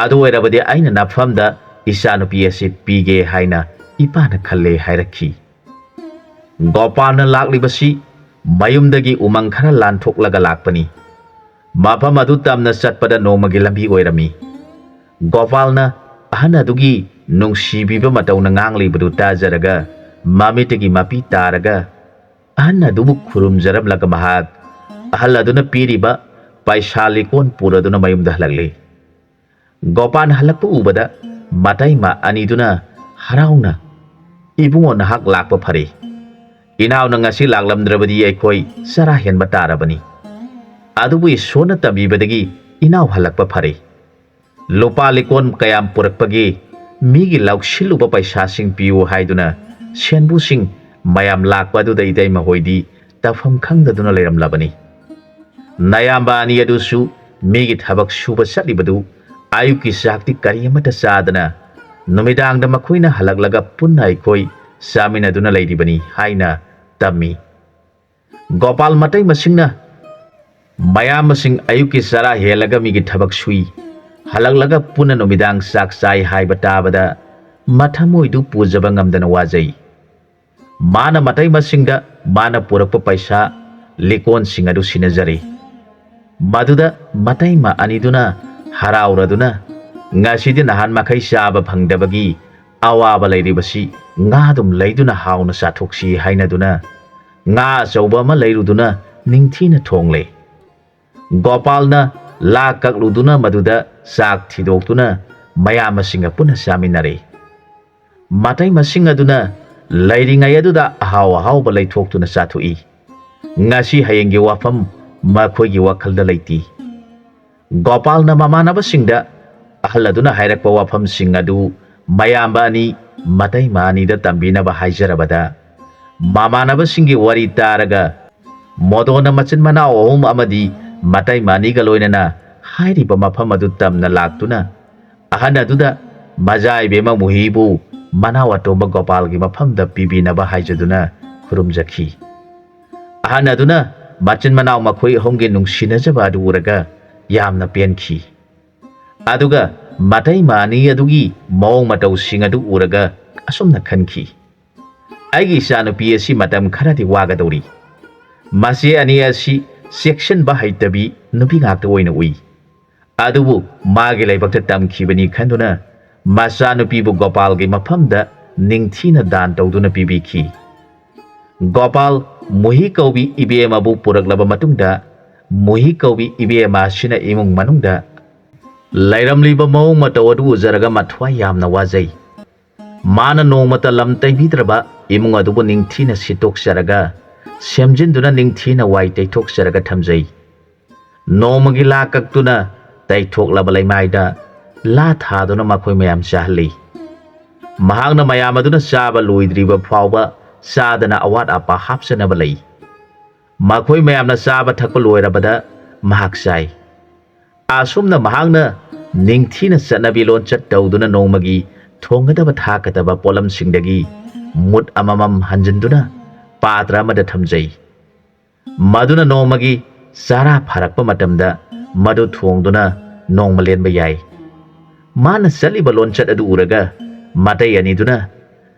ꯑꯗꯨ ꯑꯣꯏꯔꯕꯗꯤ ꯑꯩꯅ ꯅꯐꯝꯗ ꯏꯆꯥꯅꯨꯄꯤ ꯑꯁꯤ ꯄꯤꯒꯦ ꯍꯥꯏꯅ ꯏꯄꯥꯅ ꯈꯜꯂꯦ" ꯍꯥꯏꯔꯛꯈꯤ꯫ ꯒꯣꯄꯥꯜꯅ ꯂꯥꯛꯂꯤꯕꯁꯤ ꯃꯌꯨꯝꯗꯒꯤ ꯎꯃꯪ ꯈꯔ ꯂꯥꯟꯊꯣꯛꯂꯒ ꯂꯥꯛꯄꯅꯤ꯫ ꯃꯐꯝ ꯑꯗꯨ ꯇꯝꯅ ꯆꯠꯄꯗ ꯅꯣꯡꯃꯒꯤ ꯂꯝꯕꯤ ꯑꯣꯏꯔꯝꯃꯤ꯫ ꯒꯣꯄꯥꯜꯅ ꯑꯍꯟ ꯑꯗꯨꯒꯤ ꯅꯨꯡꯁꯤꯕꯤꯕ ꯃꯇꯧꯅ ꯉꯥꯡꯂꯤꯕꯗꯨ ꯇꯥꯖꯔꯒ, ꯃꯃꯤꯠꯇꯒꯤ ꯃꯄꯤ ꯇꯥꯔꯒ, ꯑꯍꯟ ꯑꯗꯨꯕꯨ ꯈꯨꯔꯨꯝꯖꯔꯝꯂꯒ, ꯃꯍꯥꯛ ꯑꯍꯜ ꯑꯗꯨꯅ ꯄꯤꯔꯤꯕ ꯄꯩꯁꯥ ꯂꯤꯀꯣꯟ ꯄꯨꯔꯗꯨꯅ ꯃꯌꯨꯝꯗ ꯍꯜꯂꯛꯂꯦ꯫ ꯒꯣꯄꯥꯜ ꯍꯜꯂꯛꯄ ꯎꯕꯗ ꯃꯇꯩꯃ ꯑꯅꯤꯗꯨꯅ ꯍꯔꯥꯎꯅ, "ꯏꯕꯨꯡꯉꯣ, ꯅꯍꯥꯛ ꯂꯥꯛꯄ ꯐꯔꯦ꯫ ꯏꯅꯥꯎꯅ ꯉꯁꯤ ꯂꯥꯛꯂꯝꯗ꯭ꯔꯕꯗꯤ ꯑꯩꯈꯣꯏ ꯆꯔꯥ ꯍꯦꯟꯕ ꯇꯥꯔꯕꯅꯤ꯫ ꯑꯗꯨꯕꯨ ꯏꯁꯣꯔꯅ ꯇꯝꯕꯤꯕꯗꯒꯤ ꯏꯅꯥꯎ ꯍꯜꯂꯛꯄ ꯐꯔꯦ꯫ ꯂꯨꯄꯥ ꯂꯤꯀꯣꯟ ꯀꯌꯥꯝ ꯄꯨꯔꯛꯄꯒꯦ? ꯃꯤꯒꯤ ꯂꯧꯁꯤꯜꯂꯨꯕ ꯄꯩꯁꯥꯁꯤꯡ ꯄꯤꯌꯨ" ꯍꯥꯏꯗꯨꯅ ꯁꯦꯟꯕꯨꯁꯤꯡ ꯃꯌꯥꯝ ꯂꯥꯛꯄ ꯑꯗꯨꯗ ꯏꯇꯩꯃ ꯍꯣꯏꯗꯤ ꯇꯧꯐꯝ ꯈꯪꯗꯗꯨꯅ ꯂꯩꯔꯝꯂꯕꯅꯤ꯫ ꯅꯌꯥꯝꯕ ꯑꯅꯤ ꯑꯗꯨꯁꯨ ꯃꯤꯒꯤ ꯊꯕꯛ ꯁꯨꯕ ꯆꯠꯂꯤꯕꯗꯨ, ꯑꯌꯨꯛꯀꯤ ꯆꯥꯛꯇꯤ ꯀꯔꯤ ꯑꯃꯠꯇ ꯆꯥꯗꯅ, ꯅꯨꯃꯤꯗꯥꯡꯗ ꯃꯈꯣꯏꯅ ꯍꯜꯂꯛꯂꯒ ꯄꯨꯟꯅ ꯑꯩꯈꯣꯏ ꯆꯥꯃꯤꯟꯅꯗꯨꯅ ꯂꯩꯔꯤꯕꯅꯤ ꯍꯥꯏꯅ ꯇꯝꯃꯤ꯫ ꯒꯣꯄꯥꯜ ꯃꯇꯩ ꯃꯁꯤꯡꯅ ꯃꯌꯥꯝꯕꯁꯤꯡ ꯑꯌꯨꯛꯀꯤ ꯆꯔꯥ ꯍꯦꯜꯂꯒ ꯃꯤꯒꯤ ꯊꯕꯛ ꯁꯨꯏ, ꯍꯜꯂꯛꯂꯒ ꯄꯨꯟꯅ ꯅꯨꯃꯤꯗꯥꯡ ꯆꯥꯛ ꯆꯥꯏ ꯍꯥꯏꯕ ꯇꯥꯕꯗ ꯃꯊꯃꯣꯏꯗꯨ ꯄꯨꯖꯕ ꯉꯝꯗꯅ ꯋꯥꯖꯩ꯫ ꯃꯥꯅ ꯃꯇꯩ ꯃꯁꯤꯡꯗ ꯃꯥꯅ ꯄꯨꯔꯛꯄ ꯄꯩꯁꯥ ꯂꯤꯀꯣꯟꯁꯤꯡ ꯑꯗꯨ ꯁꯤꯟꯅꯖꯔꯤ꯫ ꯃꯗꯨꯗ ꯃꯇꯩꯃ ꯑꯅꯤꯗꯨꯅ ꯍꯔꯥꯎꯔꯗꯨꯅ, "ꯉꯁꯤꯗꯤ ꯅꯍꯥꯟ ꯃꯈꯩ ꯆꯥꯕ ꯐꯪꯗꯕꯒꯤ ꯑꯋꯥꯕ ꯂꯩꯔꯤꯕꯁꯤ ꯉꯥ ꯑꯗꯨꯝ ꯂꯩꯗꯨꯅ ꯍꯥꯎꯅ ꯆꯥꯊꯣꯛꯁꯤ" ꯍꯥꯏꯅꯗꯨꯅ ꯉꯥ ꯑꯆꯧꯕ ꯑꯃ ꯂꯩꯔꯨꯗꯨꯅ ꯅꯤꯡꯊꯤꯅ ꯊꯣꯡꯂꯦ꯫ ꯒꯣꯄꯥꯜꯅ ꯂꯥ ꯀꯛꯂꯨꯗꯨꯅ ꯃꯗꯨꯗ ꯆꯥꯛ ꯊꯤꯗꯣꯛꯇꯨꯅ ꯃꯌꯥꯝꯕꯁꯤꯡꯒ ꯄꯨꯟꯅ ꯆꯥꯃꯤꯟꯅꯔꯦ꯫ ꯃꯇꯩ ꯃꯁꯤꯡ ꯑꯗꯨꯅ ꯂꯩꯔꯤꯉꯩ ꯑꯗꯨꯗ ꯑꯍꯥꯎ ꯑꯍꯥꯎꯕ ꯂꯩꯊꯣꯛꯇꯨꯅ ꯆꯥꯊꯣꯛꯏ꯫ ꯉꯁꯤ ꯍꯌꯦꯡꯒꯤ ꯋꯥꯐꯝ ꯃꯈꯣꯏꯒꯤ ꯋꯥꯈꯜꯗ ꯂꯩꯇꯦ꯫ ꯒꯣꯄꯥꯜꯅ ꯃꯃꯥꯟꯅꯕꯁꯤꯡꯗ ꯑꯍꯜ ꯑꯗꯨꯅ ꯍꯥꯏꯔꯛꯄ ꯋꯥꯐꯝꯁꯤꯡ ꯑꯗꯨ ꯃꯌꯥꯝꯕ ꯑꯅꯤ, ꯃꯇꯩꯃ ꯑꯅꯤꯗ ꯇꯝꯕꯤꯅꯕ ꯍꯥꯏꯖꯔꯕꯗ, ꯃꯃꯥꯟꯅꯕꯁꯤꯡꯒꯤ ꯋꯥꯔꯤ ꯇꯥꯔꯒ ꯃꯣꯗꯣꯅ ꯃꯆꯤꯟ ꯃꯅꯥꯎ ꯑꯍꯨꯝ ꯑꯃꯗꯤ ꯃꯇꯩꯃ ꯑꯅꯤꯒ ꯂꯣꯏꯅꯅ ꯍꯥꯏꯔꯤꯕ ꯃꯐꯝ ꯑꯗꯨ ꯇꯝꯅ ꯂꯥꯛꯇꯨꯅ ꯑꯍꯟ ꯑꯗꯨꯗ ꯃꯖꯥ ꯏꯕꯦꯝꯃ ꯃꯨꯍꯤꯕꯨ ꯃꯅꯥꯎ ꯑꯇꯣꯝꯕ ꯒꯣꯄꯥꯜꯒꯤ ꯃꯐꯝꯗ ꯄꯤꯕꯤꯅꯕ ꯍꯥꯏꯖꯗꯨꯅ ꯈꯨꯔꯨꯝꯖꯈꯤ꯫ ꯑꯍꯟ ꯑꯗꯨꯅ ꯃꯆꯤꯟ ꯃꯅꯥꯎ ꯃꯈꯣꯏ ꯑꯍꯨꯝꯒꯤ ꯅꯨꯡꯁꯤꯅꯖꯕ ꯑꯗꯨ ꯎꯔꯒ ꯌꯥꯝꯅ ꯄꯦꯟꯈꯤ꯫ ꯑꯗꯨꯒ ꯃꯇꯩꯃ ꯑꯅꯤ ꯑꯗꯨꯒꯤ ꯃꯑꯣꯡ ꯃꯇꯧꯁꯤꯡ ꯑꯗꯨ ꯎꯔꯒ ꯑꯁꯨꯝꯅ ꯈꯟꯈꯤ, "ꯑꯩꯒꯤ ꯏꯆꯥꯅꯨꯄꯤ ꯑꯁꯤ ꯃꯇꯝ ꯈꯔꯗꯤ ꯋꯥꯒꯗꯧꯔꯤ꯫ ꯃꯆꯦ ꯑꯅꯤ ꯑꯁꯤ ꯆꯦꯛꯁꯤꯟꯕ ꯍꯩꯇꯕꯤ ꯅꯨꯄꯤ ꯉꯥꯛꯇ ꯑꯣꯏꯅ ꯎꯏ꯫ ꯑꯗꯨꯕꯨ ꯃꯥꯒꯤ ꯂꯥꯏꯕꯛꯇ ꯇꯝꯈꯤꯕꯅꯤ" ꯈꯟꯗꯨꯅ ꯃꯆꯥꯅꯨꯄꯤꯕꯨ ꯒꯣꯄꯥꯜꯒꯤ ꯃꯐꯝꯗ ꯅꯤꯡꯊꯤꯅ ꯗꯥꯟ ꯇꯧꯗꯨꯅ ꯄꯤꯕꯤꯈꯤ꯫ ꯒꯣꯄꯥꯜ ꯃꯨꯍꯤ ꯀꯧꯕꯤ ꯏꯕꯦꯝꯃꯕꯨ ꯄꯨꯔꯛꯂꯕ ꯃꯇꯨꯡꯗ, ꯃꯨꯍꯤ ꯀꯧꯕꯤ ꯏꯕꯦꯝꯃ ꯑꯁꯤꯅ ꯏꯃꯨꯡ ꯃꯅꯨꯡꯗ ꯂꯩꯔꯝꯂꯤꯕ ꯃꯑꯣꯡ ꯃꯇꯧ ꯑꯗꯨ ꯎꯖꯔꯒ ꯃꯊ꯭ꯋꯥꯏ ꯌꯥꯝꯅ ꯋꯥꯖꯩ꯫ ꯃꯥꯅ ꯅꯣꯡꯃꯇ ꯂꯝ ꯇꯩꯕꯤꯗ꯭ꯔꯕ ꯏꯃꯨꯡ ꯑꯗꯨꯕꯨ ꯅꯤꯡꯊꯤꯅ ꯁꯤꯠꯇꯣꯛꯆꯔꯒ, ꯁꯦꯝꯖꯤꯟꯗꯨꯅ ꯅꯤꯡꯊꯤꯅ ꯋꯥꯏ ꯇꯩꯊꯣꯛꯆꯔꯒ ꯊꯝꯖꯩ꯫ ꯅꯣꯡꯃꯒꯤ ꯂꯥ ꯀꯛꯇꯨꯅ ꯇꯩꯊꯣꯛꯂꯕ ꯂꯩꯃꯥꯏꯗ ꯂꯥ ꯊꯥꯗꯨꯅ ꯃꯈꯣꯏ ꯃꯌꯥꯝ ꯆꯥꯍꯜꯂꯤ꯫ ꯃꯍꯥꯛꯅ ꯃꯌꯥꯝ ꯑꯗꯨꯅ ꯆꯥꯕ ꯂꯣꯏꯗ꯭ꯔꯤꯕ ꯐꯥꯎꯕ ꯆꯥꯗꯅ ꯑꯋꯥꯠ ꯑꯄꯥ ꯍꯥꯞꯆꯅꯕ ꯂꯩ꯫ ꯃꯈꯣꯏ ꯃꯌꯥꯝꯅ ꯆꯥꯕ ꯊꯛꯄ ꯂꯣꯏꯔꯕꯗ ꯃꯍꯥꯛ ꯆꯥꯏ꯫ ꯑꯁꯨꯝꯅ ꯃꯍꯥꯛꯅ ꯅꯤꯡꯊꯤꯅ ꯆꯠꯅꯕꯤ ꯂꯣꯟꯆꯠ ꯇꯧꯗꯨꯅ ꯅꯣꯡꯃꯒꯤ ꯊꯣꯡꯒꯗꯕ ꯊꯥꯛꯀꯗꯕ ꯄꯣꯠꯂꯝꯁꯤꯡꯗꯒꯤ ꯃꯨꯠ ꯑꯃꯃꯝ ꯍꯟꯖꯤꯟꯗꯨꯅ ꯄꯥꯇ꯭ꯔ ꯑꯃꯗ ꯊꯝꯖꯩ꯫ ꯃꯗꯨꯅ ꯅꯣꯡꯃꯒꯤ ꯆꯥꯔꯥ ꯐꯥꯔꯛꯄ ꯃꯇꯝꯗ ꯃꯗꯨ ꯊꯣꯡꯗꯨꯅ ꯅꯣꯡꯃ ꯂꯦꯟꯕ ꯌꯥꯏ꯫ ꯃꯥꯅ ꯆꯠꯂꯤꯕ ꯂꯣꯟꯆꯠ ꯑꯗꯨ ꯎꯔꯒ ꯃꯇꯩ ꯑꯅꯤꯗꯨꯅ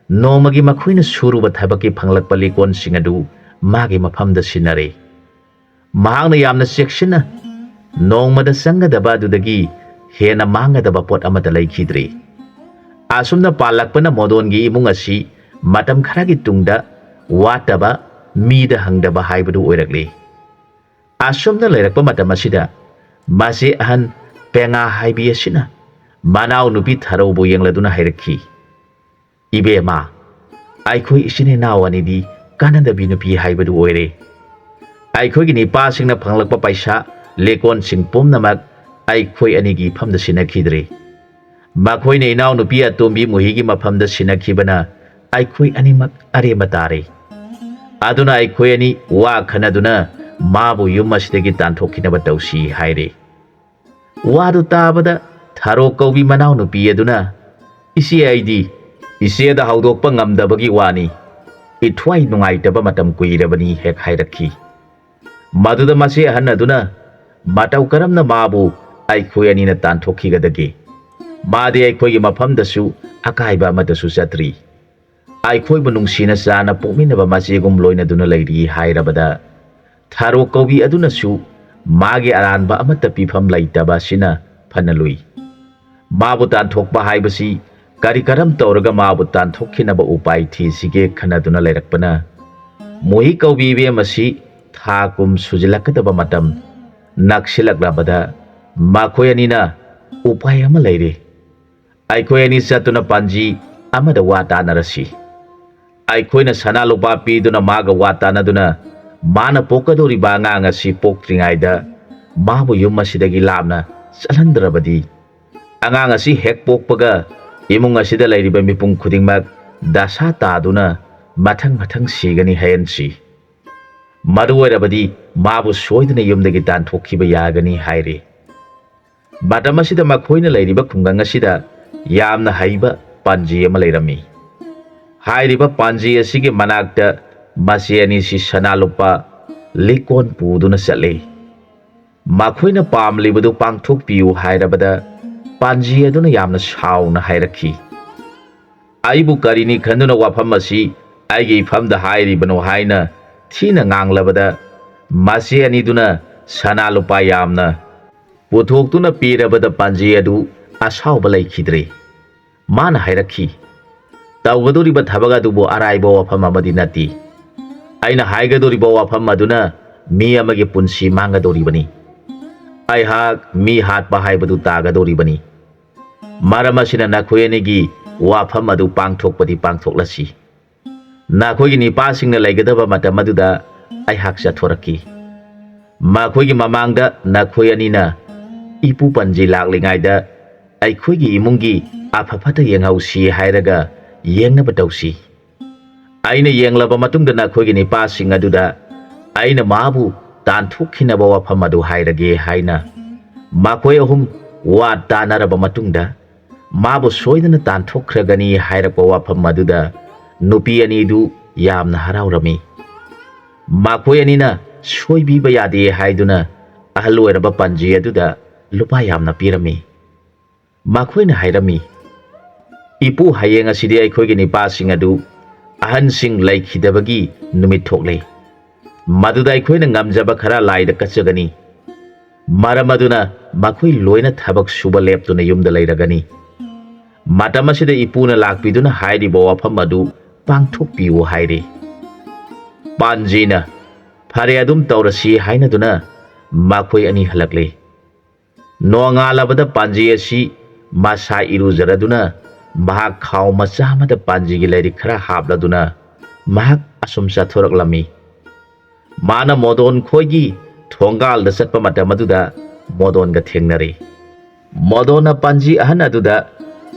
ꯅꯣꯡꯃꯒꯤ ꯃꯈꯣꯏꯅ ꯁꯨꯔꯨꯕ ꯊꯕꯛꯀꯤ ꯐꯪꯂꯛꯄ ꯂꯤꯀꯣꯟꯁꯤꯡ ꯑꯗꯨ ꯃꯥꯒꯤ ꯃꯐꯝꯗ ꯁꯤꯟꯅꯔꯦ꯫ ꯃꯍꯥꯛꯅ ꯌꯥꯝꯅ ꯆꯦꯛꯁꯤꯟꯅ ꯅꯣꯡꯃꯗ ꯆꯪꯒꯗꯕ ꯑꯗꯨꯗꯒꯤ ꯍꯦꯟꯅ ꯃꯥꯡꯒꯗꯕ ꯄꯣꯠ ꯑꯃꯠꯇ ꯂꯩꯈꯤꯗ꯭ꯔꯦ꯫ ꯑꯁꯨꯝꯅ ꯄꯥꯜꯂꯛꯄꯅ ꯃꯣꯗꯣꯟꯒꯤ ꯏꯃꯨꯡ ꯑꯁꯤ ꯃꯇꯝ ꯈꯔꯒꯤ ꯇꯨꯡꯗ ꯋꯥꯠꯇꯕ, ꯃꯤꯗ ꯍꯪꯗꯕ ꯍꯥꯏꯕꯗꯨ ꯑꯣꯏꯔꯛꯂꯦ꯫ ꯑꯁꯨꯝꯅ ꯂꯩꯔꯛꯄ ꯃꯇꯝ ꯑꯁꯤꯗ ꯃꯆꯦ ꯑꯍꯟ ꯄꯦꯉꯥ ꯍꯥꯏꯕꯤ ꯑꯁꯤꯅ ꯃꯅꯥꯎ ꯅꯨꯄꯤ ꯊꯔꯧꯕꯨ ꯌꯦꯡꯂꯗꯨꯅ ꯍꯥꯏꯔꯛꯈꯤ, "ꯏꯕꯦꯝꯃ, ꯑꯩꯈꯣꯏ ꯏꯆꯤꯟ ꯏꯅꯥꯎ ꯑꯅꯤꯗꯤ ꯀꯥꯟꯅꯗꯕꯤ ꯅꯨꯄꯤ ꯍꯥꯏꯕꯗꯨ ꯑꯣꯏꯔꯦ꯫ ꯑꯩꯈꯣꯏꯒꯤ ꯅꯤꯄꯥꯁꯤꯡꯅ ꯐꯪꯂꯛꯄ ꯄꯩꯁꯥ, ꯂꯦꯀꯣꯟꯁꯤꯡ ꯄꯨꯝꯅꯃꯛ ꯑꯩꯈꯣꯏ ꯑꯅꯤꯒꯤ ꯏꯐꯝꯗ ꯁꯤꯟꯅꯈꯤꯗ꯭ꯔꯦ꯫ ꯃꯈꯣꯏꯅ ꯏꯅꯥꯎꯅꯨꯄꯤ ꯑꯇꯣꯝꯕꯤ ꯃꯨꯍꯤꯒꯤ ꯃꯐꯝꯗ ꯁꯤꯟꯅꯈꯤꯕꯅ ꯑꯩꯈꯣꯏ ꯑꯅꯤꯃꯛ ꯑꯔꯦꯝꯕ ꯇꯥꯔꯦ꯫ ꯑꯗꯨꯅ ꯑꯩꯈꯣꯏ ꯑꯅꯤ ꯋꯥ ꯈꯟꯅꯗꯨꯅ ꯃꯥꯕꯨ ꯌꯨꯝ ꯑꯁꯤꯗꯒꯤ ꯇꯥꯟꯊꯣꯛꯈꯤꯅꯕ ꯇꯧꯁꯤ" ꯍꯥꯏꯔꯦ꯫ ꯋꯥꯗꯨ ꯇꯥꯕꯗ ꯊꯔꯣ ꯀꯧꯕꯤ ꯃꯅꯥꯎꯅꯨꯄꯤ ꯑꯗꯨꯅ, "ꯏꯆꯦ, ꯑꯩꯗꯤ ꯏꯆꯦꯗ ꯍꯧꯗꯣꯛꯄ ꯉꯝꯗꯕꯒꯤ ꯋꯥꯅꯤ꯫ ꯏꯊ꯭ꯋꯥꯏ ꯅꯨꯡꯉꯥꯏꯇꯕ ꯃꯇꯝ ꯀꯨꯏꯔꯕꯅꯤ" ꯍꯦꯛ ꯍꯥꯏꯔꯛꯈꯤ꯫ ꯃꯗꯨꯗ ꯃꯆꯦ ꯑꯍꯟ ꯑꯗꯨꯅ, "ꯃꯇꯧ ꯀꯔꯝꯅ ꯃꯥꯕꯨ ꯑꯩꯈꯣꯏ ꯑꯅꯤꯅ ꯇꯥꯟꯊꯣꯛꯈꯤꯒꯗꯒꯦ? ꯃꯥꯗꯤ ꯑꯩꯈꯣꯏꯒꯤ ꯃꯐꯝꯗꯁꯨ ꯑꯀꯥꯏꯕ ꯑꯃꯠꯇꯁꯨ ꯆꯠꯇ꯭ꯔꯤ꯫ ꯑꯩꯈꯣꯏꯕꯨ ꯅꯨꯡꯁꯤꯅ ꯆꯥꯅ ꯄꯣꯛꯃꯤꯟꯅꯕ ꯃꯆꯦꯒꯨꯝ ꯂꯣꯏꯅꯗꯨꯅ ꯂꯩꯔꯤ" ꯍꯥꯏꯔꯕꯗ, ꯊꯔꯣ ꯀꯧꯕꯤ ꯑꯗꯨꯅꯁꯨ ꯃꯥꯒꯤ ꯑꯔꯥꯟꯕ ꯑꯃꯠꯇ ꯄꯤꯐꯝ ꯂꯩꯇꯕ ꯑꯁꯤꯅ ꯐꯅ ꯂꯨꯏ꯫ ꯃꯥꯕꯨ ꯇꯥꯟꯊꯣꯛꯄ ꯍꯥꯏꯕꯁꯤ ꯀꯔꯤ ꯀꯔꯝ ꯇꯧꯔꯒ ꯃꯥꯕꯨ ꯇꯥꯟꯊꯣꯛꯈꯤꯅꯕ ꯎꯄꯥꯏ ꯊꯤꯁꯤꯒꯦ ꯈꯟꯅꯗꯨꯅ ꯂꯩꯔꯛꯄꯅ, ꯃꯨꯍꯤ ꯀꯧꯕꯤ ꯏꯕꯦꯝ ꯑꯁꯤ ꯊꯥ ꯀꯨꯝ ꯁꯨꯖꯤꯜꯂꯛꯀꯗꯕ ꯃꯇꯝ ꯅꯛꯁꯤꯜꯂꯛꯂꯕꯗ ꯃꯈꯣꯏ ꯑꯅꯤꯅ ꯎꯄꯥꯏ ꯑꯃ ꯂꯩꯔꯦ꯫ ꯑꯩꯈꯣꯏ ꯑꯅꯤ ꯆꯠꯇꯨꯅ ꯄꯥꯟꯖꯤ ꯑꯃꯗ ꯋꯥ ꯇꯥꯅꯔꯁꯤ꯫ ꯑꯩꯈꯣꯏꯅ ꯁꯅꯥ ꯂꯨꯄꯥ ꯄꯤꯗꯨꯅ ꯃꯥꯒ ꯋꯥ ꯇꯥꯅꯗꯨꯅ ꯃꯥꯅ ꯄꯣꯛꯀꯗꯧꯔꯤꯕ ꯑꯉꯥꯡ ꯑꯁꯤ ꯄꯣꯛꯇ꯭ꯔꯤꯉꯩꯗ ꯃꯥꯕꯨ ꯌꯨꯝ ꯑꯁꯤꯗꯒꯤ ꯂꯥꯞꯅ ꯆꯠꯍꯟꯗ꯭ꯔꯕꯗꯤ, ꯑꯉꯥꯡ ꯑꯁꯤ ꯍꯦꯛ ꯄꯣꯛꯄꯒ ꯏꯃꯨꯡ ꯑꯁꯤꯗ ꯂꯩꯔꯤꯕ ꯃꯤꯄꯨꯝ ꯈꯨꯗꯤꯡꯃꯛ ꯗꯁꯥ ꯇꯥꯗꯨꯅ ꯃꯊꯪ ꯃꯊꯪ ꯁꯤꯒꯅꯤ ꯍꯥꯏꯍꯟꯁꯤ꯫ ꯃꯔꯨ ꯑꯣꯏꯔꯕꯗꯤ ꯃꯥꯕꯨ ꯁꯣꯏꯗꯅ ꯌꯨꯝꯗꯒꯤ ꯇꯥꯟꯊꯣꯛꯈꯤꯕ ꯌꯥꯒꯅꯤ ꯍꯥꯏꯔꯤ꯫ ꯃꯇꯝ ꯑꯁꯤꯗ ꯃꯈꯣꯏꯅ ꯂꯩꯔꯤꯕ ꯈꯨꯡꯒꯪ ꯑꯁꯤꯗ ꯌꯥꯝꯅ ꯍꯩꯕ ꯄꯥꯟꯖꯤ ꯑꯃ ꯂꯩꯔꯝꯃꯤ꯫ ꯍꯥꯏꯔꯤꯕ ꯄꯥꯟꯖꯤ ꯑꯁꯤꯒꯤ ꯃꯅꯥꯛꯇ ꯃꯆꯦ ꯑꯅꯤꯁꯤ ꯁꯅꯥ ꯂꯨꯄꯥ ꯂꯤꯛꯀꯣꯟ ꯄꯨꯗꯨꯅ ꯆꯠꯂꯤ꯫ ꯃꯈꯣꯏꯅ ꯄꯥꯝꯂꯤꯕꯗꯨ ꯄꯥꯡꯊꯣꯛꯄꯤꯌꯨ ꯍꯥꯏꯔꯕꯗ ꯄꯥꯟꯖꯤ ꯑꯗꯨꯅ ꯌꯥꯝꯅ ꯁꯥꯎꯅ ꯍꯥꯏꯔꯛꯈꯤ, "ꯑꯩꯕꯨ ꯀꯔꯤꯅꯤ ꯈꯟꯗꯨꯅ ꯋꯥꯐꯝ ꯑꯁꯤ ꯑꯩꯒꯤ ꯏꯐꯝꯗ ꯍꯥꯏꯔꯤꯕꯅꯣ?" ꯍꯥꯏꯅ ꯊꯤꯅ ꯉꯥꯡꯂꯕꯗ ꯃꯆꯦ ꯑꯅꯤꯗꯨꯅ ꯁꯅꯥ ꯂꯨꯄꯥ ꯌꯥꯝꯅ ꯄꯨꯊꯣꯛꯇꯨꯅ ꯄꯤꯔꯕꯗ ꯄꯥꯟꯖꯤ ꯑꯗꯨ ꯑꯁꯥꯎꯕ ꯂꯩꯈꯤꯗ꯭ꯔꯦ꯫ ꯃꯥꯅ ꯍꯥꯏꯔꯛꯈꯤ, "ꯇꯧꯒꯗꯧꯔꯤꯕ ꯊꯕꯛ ꯑꯗꯨꯕꯨ ꯑꯔꯥꯏꯕ ꯋꯥꯐꯝ ꯑꯃꯗꯤ ꯅꯠꯇꯦ꯫ ꯑꯩꯅ ꯍꯥꯏꯒꯗꯧꯔꯤꯕ ꯋꯥꯐꯝ ꯑꯗꯨꯅ ꯃꯤ ꯑꯃꯒꯤ ꯄꯨꯟꯁꯤ ꯃꯥꯡꯒꯗꯧꯔꯤꯕꯅꯤ꯫ ꯑꯩꯍꯥꯛ ꯃꯤ ꯍꯥꯠꯄ ꯍꯥꯏꯕꯗꯨ ꯇꯥꯒꯗꯧꯔꯤꯕꯅꯤ꯫ ꯃꯔꯝ ꯑꯁꯤꯅ ꯅꯈꯣꯏ ꯑꯅꯤꯒꯤ ꯋꯥꯐꯝ ꯑꯗꯨ ꯄꯥꯡꯊꯣꯛꯄꯗꯤ ꯄꯥꯡꯊꯣꯛꯂꯁꯤ꯫ ꯅꯈꯣꯏꯒꯤ ꯅꯤꯄꯥꯁꯤꯡꯅ ꯂꯩꯒꯗꯕ ꯃꯇꯝ ꯑꯗꯨꯗ ꯑꯩꯍꯥꯛ ꯆꯠꯊꯣꯔꯛꯈꯤ꯫ ꯃꯈꯣꯏꯒꯤ ꯃꯃꯥꯡꯗ ꯅꯈꯣꯏ ꯑꯅꯤꯅ ꯏꯄꯨ ꯄꯟꯖꯤ ꯂꯥꯛꯂꯤꯉꯩꯗ ꯑꯩꯈꯣꯏꯒꯤ ꯏꯃꯨꯡꯒꯤ ꯑꯐ ꯐꯠꯇ ꯌꯦꯡꯍꯧꯁꯤ ꯍꯥꯏꯔꯒ ꯌꯦꯡꯅꯕ ꯇꯧꯁꯤ꯫ ꯑꯩꯅ ꯌꯦꯡꯂꯕ ꯃꯇꯨꯡꯗ ꯅꯈꯣꯏꯒꯤ ꯅꯤꯄꯥꯁꯤꯡ ꯑꯗꯨꯗ ꯑꯩꯅ ꯃꯥꯕꯨ ꯇꯥꯟꯊꯣꯛꯈꯤꯅꯕ ꯋꯥꯐꯝ ꯑꯗꯨ ꯍꯥꯏꯔꯒꯦ" ꯍꯥꯏꯅ ꯃꯈꯣꯏ ꯑꯍꯨꯝ ꯋꯥ ꯇꯥꯅꯔꯕ ꯃꯇꯨꯡꯗ ꯃꯥꯕꯨ ꯁꯣꯏꯗꯅ ꯇꯥꯟꯊꯣꯛꯈ꯭ꯔꯒꯅꯤ ꯍꯥꯏꯔꯛꯄ ꯋꯥꯐꯝ ꯑꯗꯨꯗ ꯅꯨꯄꯤ ꯑꯅꯤꯗꯨ ꯌꯥꯝꯅ ꯍꯔꯥꯎꯔꯝꯃꯤ꯫ ꯃꯈꯣꯏ ꯑꯅꯤꯅ ꯁꯣꯏꯕꯤꯕ ꯌꯥꯗꯦ ꯍꯥꯏꯗꯨꯅ ꯑꯍꯜ ꯑꯣꯏꯔꯕ ꯄꯥꯟꯖꯤ ꯑꯗꯨꯗ ꯂꯨꯄꯥ ꯌꯥꯝꯅ ꯄꯤꯔꯝꯃꯤ꯫ ꯃꯈꯣꯏꯅ ꯍꯥꯏꯔꯝꯃꯤ, "ꯏꯄꯨ, ꯍꯌꯦꯡ ꯑꯁꯤꯗꯤ ꯑꯩꯈꯣꯏꯒꯤ ꯅꯤꯄꯥꯁꯤꯡ ꯑꯗꯨ ꯑꯍꯟꯁꯤꯡ ꯂꯩꯈꯤꯗꯕꯒꯤ ꯅꯨꯃꯤꯠ ꯊꯣꯛꯂꯦ꯫ ꯃꯗꯨꯗ ꯑꯩꯈꯣꯏꯅ ꯉꯝꯖꯕ ꯈꯔ ꯂꯥꯏꯗ ꯀꯠꯆꯒꯅꯤ꯫ ꯃꯔꯝ ꯑꯗꯨꯅ ꯃꯈꯣꯏ ꯂꯣꯏꯅ ꯊꯕꯛ ꯁꯨꯕ ꯂꯦꯞꯇꯨꯅ ꯌꯨꯝꯗ ꯂꯩꯔꯒꯅꯤ꯫ ꯃꯇꯝ ꯑꯁꯤꯗ ꯏꯄꯨꯅ ꯂꯥꯛꯄꯤꯗꯨꯅ ꯍꯥꯏꯔꯤꯕ ꯋꯥꯐꯝ ꯑꯗꯨ ꯄꯥꯡꯊꯣꯛꯄꯤꯌꯨ" ꯍꯥꯏꯔꯦ꯫ ꯄꯥꯟꯖꯤꯅ, "ꯐꯔꯦ, ꯑꯗꯨꯝ ꯇꯧꯔꯁꯤ" ꯍꯥꯏꯅꯗꯨꯅ ꯃꯈꯣꯏ ꯑꯅꯤ ꯍꯜꯂꯛꯂꯦ꯫ ꯅꯣꯡꯉꯥꯜꯂꯕꯗ ꯄꯥꯟꯖꯤ ꯑꯁꯤ ꯃꯁꯥ ꯏꯔꯨꯖꯔꯗꯨꯅ ꯃꯍꯥꯛ ꯈꯥꯎ ꯃꯆꯥ ꯑꯃꯗ ꯄꯥꯟꯖꯤꯒꯤ ꯂꯥꯏꯔꯤꯛ ꯈꯔ ꯍꯥꯞꯂꯗꯨꯅ ꯃꯍꯥꯛ ꯑꯁꯨꯝ ꯆꯠꯊꯣꯔꯛꯂꯝꯃꯤ꯫ ꯃꯥꯅ ꯃꯣꯗꯣꯟ ꯈꯣꯏꯒꯤ ꯊꯣꯡꯒꯥꯜꯗ ꯆꯠꯄ ꯃꯇꯝ ꯑꯗꯨꯗ ꯃꯣꯗꯣꯟꯒ ꯊꯦꯡꯅꯔꯦ꯫ ꯃꯣꯗꯣꯟꯅ ꯄꯥꯟꯖꯤ ꯑꯍꯟ ꯑꯗꯨꯗ,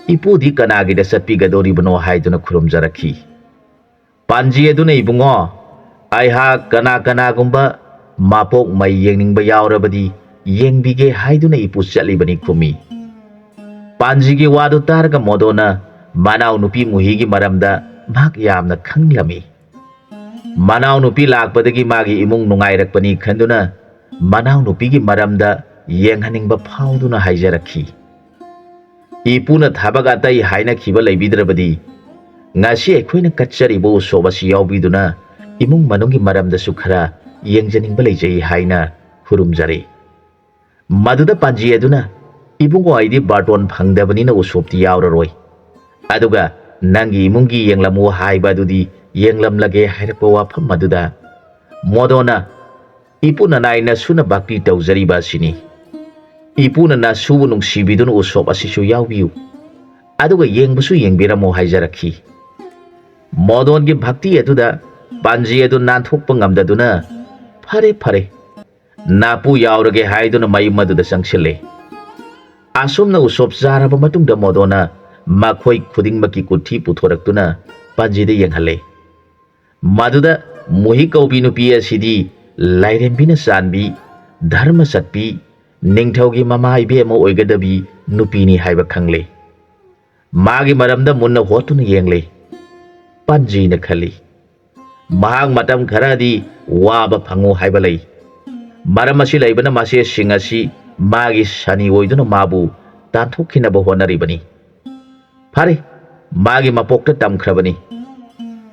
"ꯏꯄꯨꯗꯤ ꯀꯅꯥꯒꯤꯗ ꯆꯠꯄꯤꯒꯗꯧꯔꯤꯕꯅꯣ?" ꯍꯥꯏꯗꯨꯅ ꯈꯨꯔꯨꯝꯖꯔꯛꯈꯤ꯫ ꯄꯥꯟꯖꯤ ꯑꯗꯨꯅ, "ꯏꯕꯨꯡꯉꯣ, ꯑꯩꯍꯥꯛ ꯀꯅꯥ ꯀꯅꯥꯒꯨꯝꯕ ꯃꯄꯣꯛ ꯃꯩ ꯌꯦꯡꯅꯤꯡꯕ ꯌꯥꯎꯔꯕꯗꯤ ꯌꯦꯡꯕꯤꯒꯦ ꯍꯥꯏꯗꯨꯅ ꯏꯄꯨ ꯆꯠꯂꯤꯕꯅꯤ" ꯈꯨꯝꯃꯤ꯫ ꯄꯥꯟꯖꯤꯒꯤ ꯋꯥꯗꯨ ꯇꯥꯔꯒ ꯃꯣꯗꯣꯟꯅ ꯃꯅꯥꯎ ꯅꯨꯄꯤ ꯃꯨꯍꯤꯒꯤ ꯃꯔꯝꯗ ꯃꯍꯥꯛ ꯌꯥꯝꯅ ꯈꯪꯂꯝꯃꯤ꯫ ꯃꯅꯥꯎꯅꯨꯄꯤ ꯂꯥꯛꯄꯗꯒꯤ ꯃꯥꯒꯤ ꯏꯃꯨꯡ ꯅꯨꯡꯉꯥꯏꯔꯛꯄꯅꯤ ꯈꯟꯗꯨꯅ ꯃꯅꯥꯎꯅꯨꯄꯤꯒꯤ ꯃꯔꯝꯗ ꯌꯦꯡꯍꯟꯅꯤꯡꯕ ꯐꯥꯎꯗꯨꯅ ꯍꯥꯏꯖꯔꯛꯈꯤ꯫ ꯏꯄꯨꯅ ꯊꯕꯛ ꯑꯇꯩ ꯍꯥꯏꯅꯈꯤꯕ ꯂꯩꯕꯤꯗ꯭ꯔꯕꯗꯤ ꯉꯁꯤ ꯑꯩꯈꯣꯏꯅ ꯀꯠꯆꯔꯤꯕ ꯎꯁꯣꯞ ꯑꯁꯤ ꯌꯥꯎꯕꯤꯗꯨꯅ ꯏꯃꯨꯡ ꯃꯅꯨꯡꯒꯤ ꯃꯔꯝꯗꯁꯨ ꯈꯔ ꯌꯦꯡꯖꯅꯤꯡꯕ ꯂꯩꯖꯩ ꯍꯥꯏꯅ ꯈꯨꯔꯨꯝꯖꯔꯤ꯫ ꯃꯗꯨꯗ ꯄꯥꯟꯖꯤ ꯑꯗꯨꯅ, "ꯏꯕꯨꯡꯉꯣ, ꯑꯩꯗꯤ ꯕꯥꯔꯇꯣꯟ ꯐꯪꯗꯕꯅꯤꯅ ꯎꯁꯣꯞꯇꯤ ꯌꯥꯎꯔꯔꯣꯏ꯫ ꯑꯗꯨꯒ ꯅꯪꯒꯤ ꯏꯃꯨꯡꯒꯤ ꯌꯦꯡꯂꯝꯃꯨ ꯍꯥꯏꯕ ꯑꯗꯨꯗꯤ ꯌꯦꯡꯂꯝꯂꯒꯦ" ꯍꯥꯏꯔꯛꯄ ꯋꯥꯐꯝ ꯑꯗꯨꯗ ꯃꯣꯗꯣꯅ, "ꯏꯄꯨ ꯅꯅꯥꯏ ꯅꯁꯨꯅ ꯚꯛꯇꯤ ꯇꯧꯖꯔꯤꯕ ꯑꯁꯤꯅꯤ꯫ ꯏꯄꯨꯅ ꯅꯁꯨꯕꯨ ꯅꯨꯡꯁꯤꯕꯤꯗꯨꯅ ꯎꯁꯣꯞ ꯑꯁꯤꯁꯨ ꯌꯥꯎꯕꯤꯌꯨ꯫ ꯑꯗꯨꯒ ꯌꯦꯡꯕꯁꯨ ꯌꯦꯡꯕꯤꯔꯝꯃꯨ" ꯍꯥꯏꯖꯔꯛꯈꯤ꯫ ꯃꯣꯗꯣꯟꯒꯤ ꯚꯛꯇꯤ ꯑꯗꯨꯗ ꯄꯥꯟꯖꯤ ꯑꯗꯨ ꯅꯥꯟꯊꯣꯛꯄ ꯉꯝꯗꯗꯨꯅ, "ꯐꯔꯦ, ꯐꯔꯦ," ꯅꯥꯄꯨ ꯌꯥꯎꯔꯒꯦ ꯍꯥꯏꯗꯨꯅ ꯃꯌꯨꯝ ꯑꯗꯨꯗ ꯆꯪꯁꯤꯜꯂꯦ꯫ ꯑꯁꯨꯝꯅ ꯎꯁꯣꯞ ꯆꯥꯔꯕ ꯃꯇꯨꯡꯗ ꯃꯣꯗꯣꯅ ꯃꯈꯣꯏ ꯈꯨꯗꯤꯡꯃꯛꯀꯤ ꯀꯨꯊꯤ ꯄꯨꯊꯣꯔꯛꯇꯨꯅ ꯄꯥꯟꯖꯤꯗ ꯌꯦꯡꯍꯜꯂꯦ꯫ ꯃꯗꯨꯗ ꯃꯨꯍꯤ ꯀꯧꯕꯤ ꯅꯨꯄꯤ ꯑꯁꯤꯗꯤ ꯂꯥꯏꯔꯦꯝꯕꯤꯅ ꯆꯥꯟꯕꯤ, ꯙꯔꯃ ꯆꯠꯄꯤ, ꯅꯤꯡꯊꯧꯒꯤ ꯃꯃꯥ ꯏꯕꯦꯝꯃ ꯑꯣꯏꯒꯗꯕꯤ ꯅꯨꯄꯤꯅꯤ ꯍꯥꯏꯕ ꯈꯪꯂꯦ꯫ ꯃꯥꯒꯤ ꯃꯔꯝꯗ ꯃꯨꯟꯅ ꯍꯣꯠꯇꯨꯅ ꯌꯦꯡꯂꯦ꯫ ꯄꯥꯟꯖꯤꯅ ꯈꯜꯂꯤ, "ꯃꯍꯥꯛ ꯃꯇꯝ ꯈꯔꯗꯤ ꯋꯥꯕ ꯐꯪꯉꯨ ꯍꯥꯏꯕ ꯂꯩ꯫ ꯃꯔꯝ ꯑꯁꯤ ꯂꯩꯕꯅ ꯃꯆꯦꯁꯤꯡ ꯑꯁꯤ ꯃꯥꯒꯤ ꯁꯅꯤ ꯑꯣꯏꯗꯨꯅ ꯃꯥꯕꯨ ꯇꯥꯟꯊꯣꯛꯈꯤꯅꯕ ꯍꯣꯠꯅꯔꯤꯕꯅꯤ꯫ ꯐꯔꯦ, ꯃꯥꯒꯤ ꯃꯄꯣꯛꯇ ꯇꯝꯈ꯭ꯔꯕꯅꯤ꯫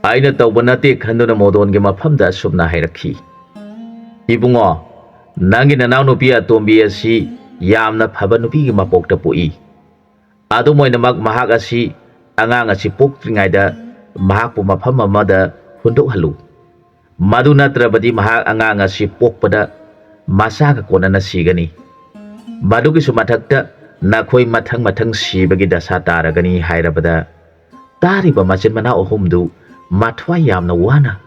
ꯑꯩꯅ ꯇꯧꯕ ꯅꯠꯇꯦ" ꯈꯟꯗꯨꯅ ꯃꯣꯗꯣꯟꯒꯤ ꯃꯐꯝꯗ ꯑꯁꯨꯝꯅ ꯍꯥꯏꯔꯛꯈꯤ, "ꯏꯕꯨꯡꯉꯣ, ꯅꯪꯒꯤ ꯅꯅꯥꯎꯅꯨꯄꯤ ꯑꯇꯣꯝꯕꯤ ꯑꯁꯤ ꯌꯥꯝꯅ ꯐꯕ ꯅꯨꯄꯤꯒꯤ ꯃꯄꯣꯛꯇ ꯄꯣꯛꯏ꯫ ꯑꯗꯨꯝ ꯑꯣꯏꯅꯃꯛ ꯃꯍꯥꯛ ꯑꯁꯤ, ꯑꯉꯥꯡ ꯑꯁꯤ ꯄꯣꯛꯇ꯭ꯔꯤꯉꯩꯗ ꯃꯍꯥꯛꯄꯨ ꯃꯐꯝ ꯑꯃꯗ ꯍꯨꯟꯗꯣꯛꯍꯜꯂꯨ꯫ ꯃꯗꯨ ꯅꯠꯇ꯭ꯔꯕꯗꯤ ꯃꯍꯥꯛ ꯑꯉꯥꯡ ꯑꯁꯤ ꯄꯣꯛꯄꯗ ꯃꯆꯥꯒ ꯀꯣꯟꯅꯅ ꯁꯤꯒꯅꯤ꯫ ꯃꯗꯨꯒꯤꯁꯨ ꯃꯊꯛꯇ ꯅꯈꯣꯏ ꯃꯊꯪ ꯃꯊꯪ ꯁꯤꯕꯒꯤ ꯗꯁꯥ ꯇꯥꯔꯒꯅꯤ" ꯍꯥꯏꯔꯕꯗ ꯇꯥꯔꯤꯕ ꯃꯆꯤꯟ ꯃꯅꯥꯎ ꯑꯍꯨꯝꯗꯨ ꯃꯊ꯭ꯋꯥꯏ ꯌꯥꯝꯅ ꯋꯥꯅ,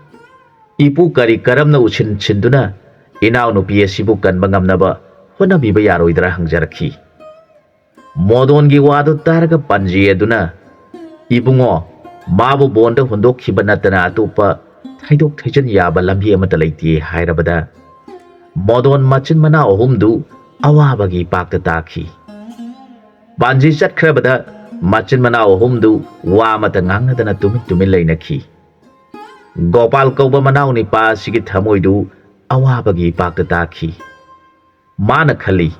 "ꯏꯄꯨ ꯀꯔꯤ ꯀꯔꯝꯅ ꯎꯁꯤꯟ ꯁꯤꯟꯗꯨꯅ ꯏꯅꯥꯎꯅꯨꯄꯤ ꯑꯁꯤꯕꯨ ꯀꯟꯕ ꯉꯝꯅꯕ ꯍꯣꯠꯅꯕꯤꯕ ꯌꯥꯔꯣꯏꯗ꯭ꯔꯥ?" ꯍꯪꯖꯔꯛꯈꯤ꯫ ꯃꯣꯗꯣꯟꯒꯤ ꯋꯥꯗꯨ ꯇꯥꯔꯒ ꯄꯥꯟꯖꯤ ꯑꯗꯨꯅ, "ꯏꯕꯨꯡꯉꯣ, ꯃꯥꯕꯨ ꯕꯣꯟꯗ ꯍꯨꯟꯗꯣꯛꯈꯤꯕ ꯅꯠꯇꯅ ꯑꯇꯣꯞꯄ ꯊꯩꯗꯣꯛ ꯊꯩꯖꯤꯟ ꯌꯥꯕ ꯂꯝꯕꯤ ꯑꯃꯠꯇ ꯂꯩꯇꯦ" ꯍꯥꯏꯔꯕꯗ ꯃꯣꯗꯣꯟ ꯃꯆꯤꯟ ꯃꯅꯥꯎ ꯑꯍꯨꯝꯗꯨ ꯑꯋꯥꯕꯒꯤ ꯏꯄꯥꯛꯇ ꯇꯥꯈꯤ꯫ ꯄꯥꯟꯖꯤ ꯆꯠꯈ꯭ꯔꯕꯗ ꯃꯆꯤꯟ ꯃꯅꯥꯎ ꯑꯍꯨꯝꯗꯨ ꯋꯥ ꯑꯃꯠꯇ ꯉꯥꯡꯅꯗꯅ ꯇꯨꯃꯤꯟ ꯇꯨꯃꯤꯟ ꯂꯩꯅꯈꯤ꯫ ꯒꯣꯄꯥꯜ ꯀꯧꯕ ꯃꯅꯥꯎ ꯅꯤꯄꯥ ꯑꯁꯤꯒꯤ ꯊꯃꯣꯏꯗꯨ ꯑꯋꯥꯕꯒꯤ ꯏꯄꯥꯛꯇ ꯇꯥꯈꯤ꯫ ꯃꯥꯅ ꯈꯜꯂꯤ,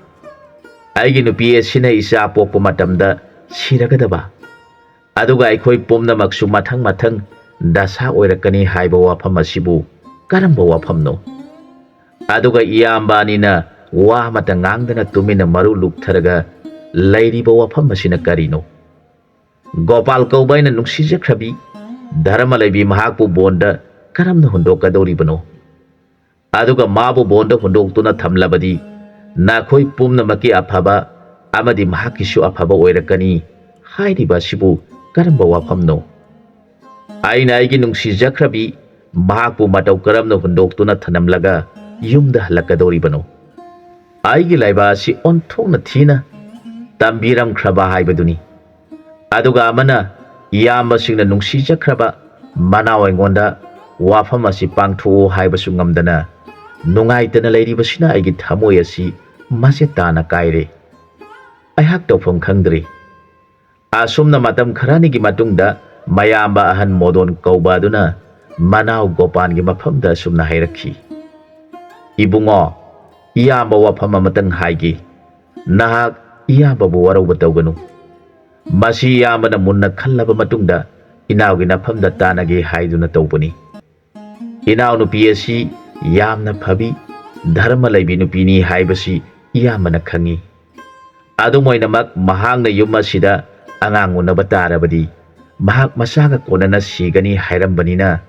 "ꯑꯩꯒꯤ ꯅꯨꯄꯤ ꯑꯁꯤꯅ ꯏꯆꯥ ꯄꯣꯛꯄ ꯃꯇꯝꯗ ꯁꯤꯔꯒꯗꯕ, ꯑꯗꯨꯒ ꯑꯩꯈꯣꯏ ꯄꯨꯝꯅꯃꯛꯁꯨ ꯃꯊꯪ ꯃꯊꯪ ꯗꯁꯥ ꯑꯣꯏꯔꯛꯀꯅꯤ ꯍꯥꯏꯕ ꯋꯥꯐꯝ ꯑꯁꯤꯕꯨ ꯀꯔꯝꯕ ꯋꯥꯐꯝꯅꯣ? ꯑꯗꯨꯒ ꯏꯌꯥꯝꯕ ꯑꯅꯤꯅ ꯋꯥ ꯑꯃꯠꯇ ꯉꯥꯡꯗꯅ ꯇꯨꯃꯤꯟꯅ ꯃꯔꯨ ꯂꯨꯛꯊꯔꯒ ꯂꯩꯔꯤꯕ ꯋꯥꯐꯝ ꯑꯁꯤꯅ ꯀꯔꯤꯅꯣ? ꯒꯣꯄꯥꯜ ꯀꯧꯕ ꯑꯩꯅ ꯅꯨꯡꯁꯤꯖꯈ꯭ꯔꯕꯤ ꯙꯔꯃ ꯂꯩꯕꯤ ꯃꯍꯥꯛꯄꯨ ꯕꯣꯟꯗ ꯀꯔꯝꯅ ꯍꯨꯟꯗꯣꯛꯀꯗꯧꯔꯤꯕꯅꯣ? ꯑꯗꯨꯒ ꯃꯥꯕꯨ ꯕꯣꯟꯗ ꯍꯨꯟꯗꯣꯛꯇꯨꯅ ꯊꯝꯂꯕꯗꯤ ꯅꯈꯣꯏ ꯄꯨꯝꯅꯃꯛꯀꯤ ꯑꯐꯕ ꯑꯃꯗꯤ ꯃꯍꯥꯛꯀꯤꯁꯨ ꯑꯐꯕ ꯑꯣꯏꯔꯛꯀꯅꯤ ꯍꯥꯏꯔꯤꯕ ꯑꯁꯤꯕꯨ ꯀꯔꯝꯕ ꯋꯥꯐꯝꯅꯣ? ꯑꯩꯅ ꯑꯩꯒꯤ ꯅꯨꯡꯁꯤꯖꯈ꯭ꯔꯕꯤ ꯃꯍꯥꯛꯄꯨ ꯃꯇꯧ ꯀꯔꯝꯅ ꯍꯨꯟꯗꯣꯛꯇꯨꯅ ꯊꯅꯝꯂꯒ ꯌꯨꯝꯗ ꯍꯜꯂꯛꯀꯗꯧꯔꯤꯕꯅꯣ? ꯑꯩꯒꯤ ꯂꯥꯏꯕꯛ ꯑꯁꯤ ꯑꯣꯟꯊꯣꯛꯅ ꯊꯤꯅ ꯇꯝꯕꯤꯔꯝꯈ꯭ꯔꯕ ꯍꯥꯏꯕꯗꯨꯅꯤ꯫ ꯑꯗꯨꯒ ꯑꯃꯅ ꯏꯌꯥꯝꯕꯁꯤꯡꯅ ꯅꯨꯡꯁꯤꯖꯈ꯭ꯔꯕ ꯃꯅꯥꯎ ꯑꯩꯉꯣꯟꯗ ꯋꯥꯐꯝ ꯑꯁꯤ ꯄꯥꯡꯊꯣꯛꯎ ꯍꯥꯏꯕꯁꯨ ꯉꯝꯗꯅ ꯅꯨꯡꯉꯥꯏꯇꯅ ꯂꯩꯔꯤꯕꯁꯤꯅ ꯑꯩꯒꯤ ꯊꯃꯣꯏ ꯑꯁꯤ ꯃꯆꯦꯠ ꯇꯥꯅ ꯀꯥꯏꯔꯦ꯫ ꯑꯩꯍꯥꯛ ꯇꯧꯐꯝ ꯈꯪꯗ꯭ꯔꯦ꯫" ꯑꯁꯨꯝꯅ ꯃꯇꯝ ꯈꯔꯅꯤꯒꯤ ꯃꯇꯨꯡꯗ ꯃꯌꯥꯝꯕ ꯑꯍꯟ ꯃꯣꯗꯣꯟ ꯀꯧꯕ ꯑꯗꯨꯅ ꯃꯅꯥꯎ ꯒꯣꯄꯥꯟꯒꯤ ꯃꯐꯝꯗ ꯑꯁꯨꯝꯅ ꯍꯥꯏꯔꯛꯈꯤ, "ꯏꯕꯨꯡꯉꯣ, ꯏꯌꯥꯝꯕ ꯋꯥꯐꯝ ꯑꯃꯇꯪ ꯍꯥꯏꯒꯦ꯫ ꯅꯍꯥꯛ ꯏꯌꯥꯝꯕꯕꯨ ꯋꯥꯔꯧꯕ ꯇꯧꯒꯅꯨ꯫ ꯃꯁꯤ ꯏꯌꯥꯝꯕꯅ ꯃꯨꯟꯅ ꯈꯜꯂꯕ ꯃꯇꯨꯡꯗ ꯏꯅꯥꯎꯒꯤ ꯅꯐꯝꯗ ꯇꯥꯟꯅꯒꯦ ꯍꯥꯏꯗꯨꯅ ꯇꯧꯕꯅꯤ꯫ ꯏꯅꯥꯎꯅꯨꯄꯤ ꯑꯁꯤ ꯌꯥꯝꯅ ꯐꯕꯤ, ꯙꯔꯃ ꯂꯩꯕꯤ ꯅꯨꯄꯤꯅꯤ ꯍꯥꯏꯕꯁꯤ ꯏꯌꯥꯝꯕꯅ ꯈꯪꯏ꯫ ꯑꯗꯨꯝ ꯑꯣꯏꯅꯃꯛ ꯃꯍꯥꯛꯅ ꯌꯨꯝ ꯑꯁꯤꯗ ꯑꯉꯥꯡ ꯎꯅꯕ ꯇꯥꯔꯕꯗꯤ ꯃꯍꯥꯛ ꯃꯆꯥꯒ ꯀꯣꯟꯅꯅ ꯁꯤꯒꯅꯤ ꯍꯥꯏꯔꯝꯕꯅꯤꯅ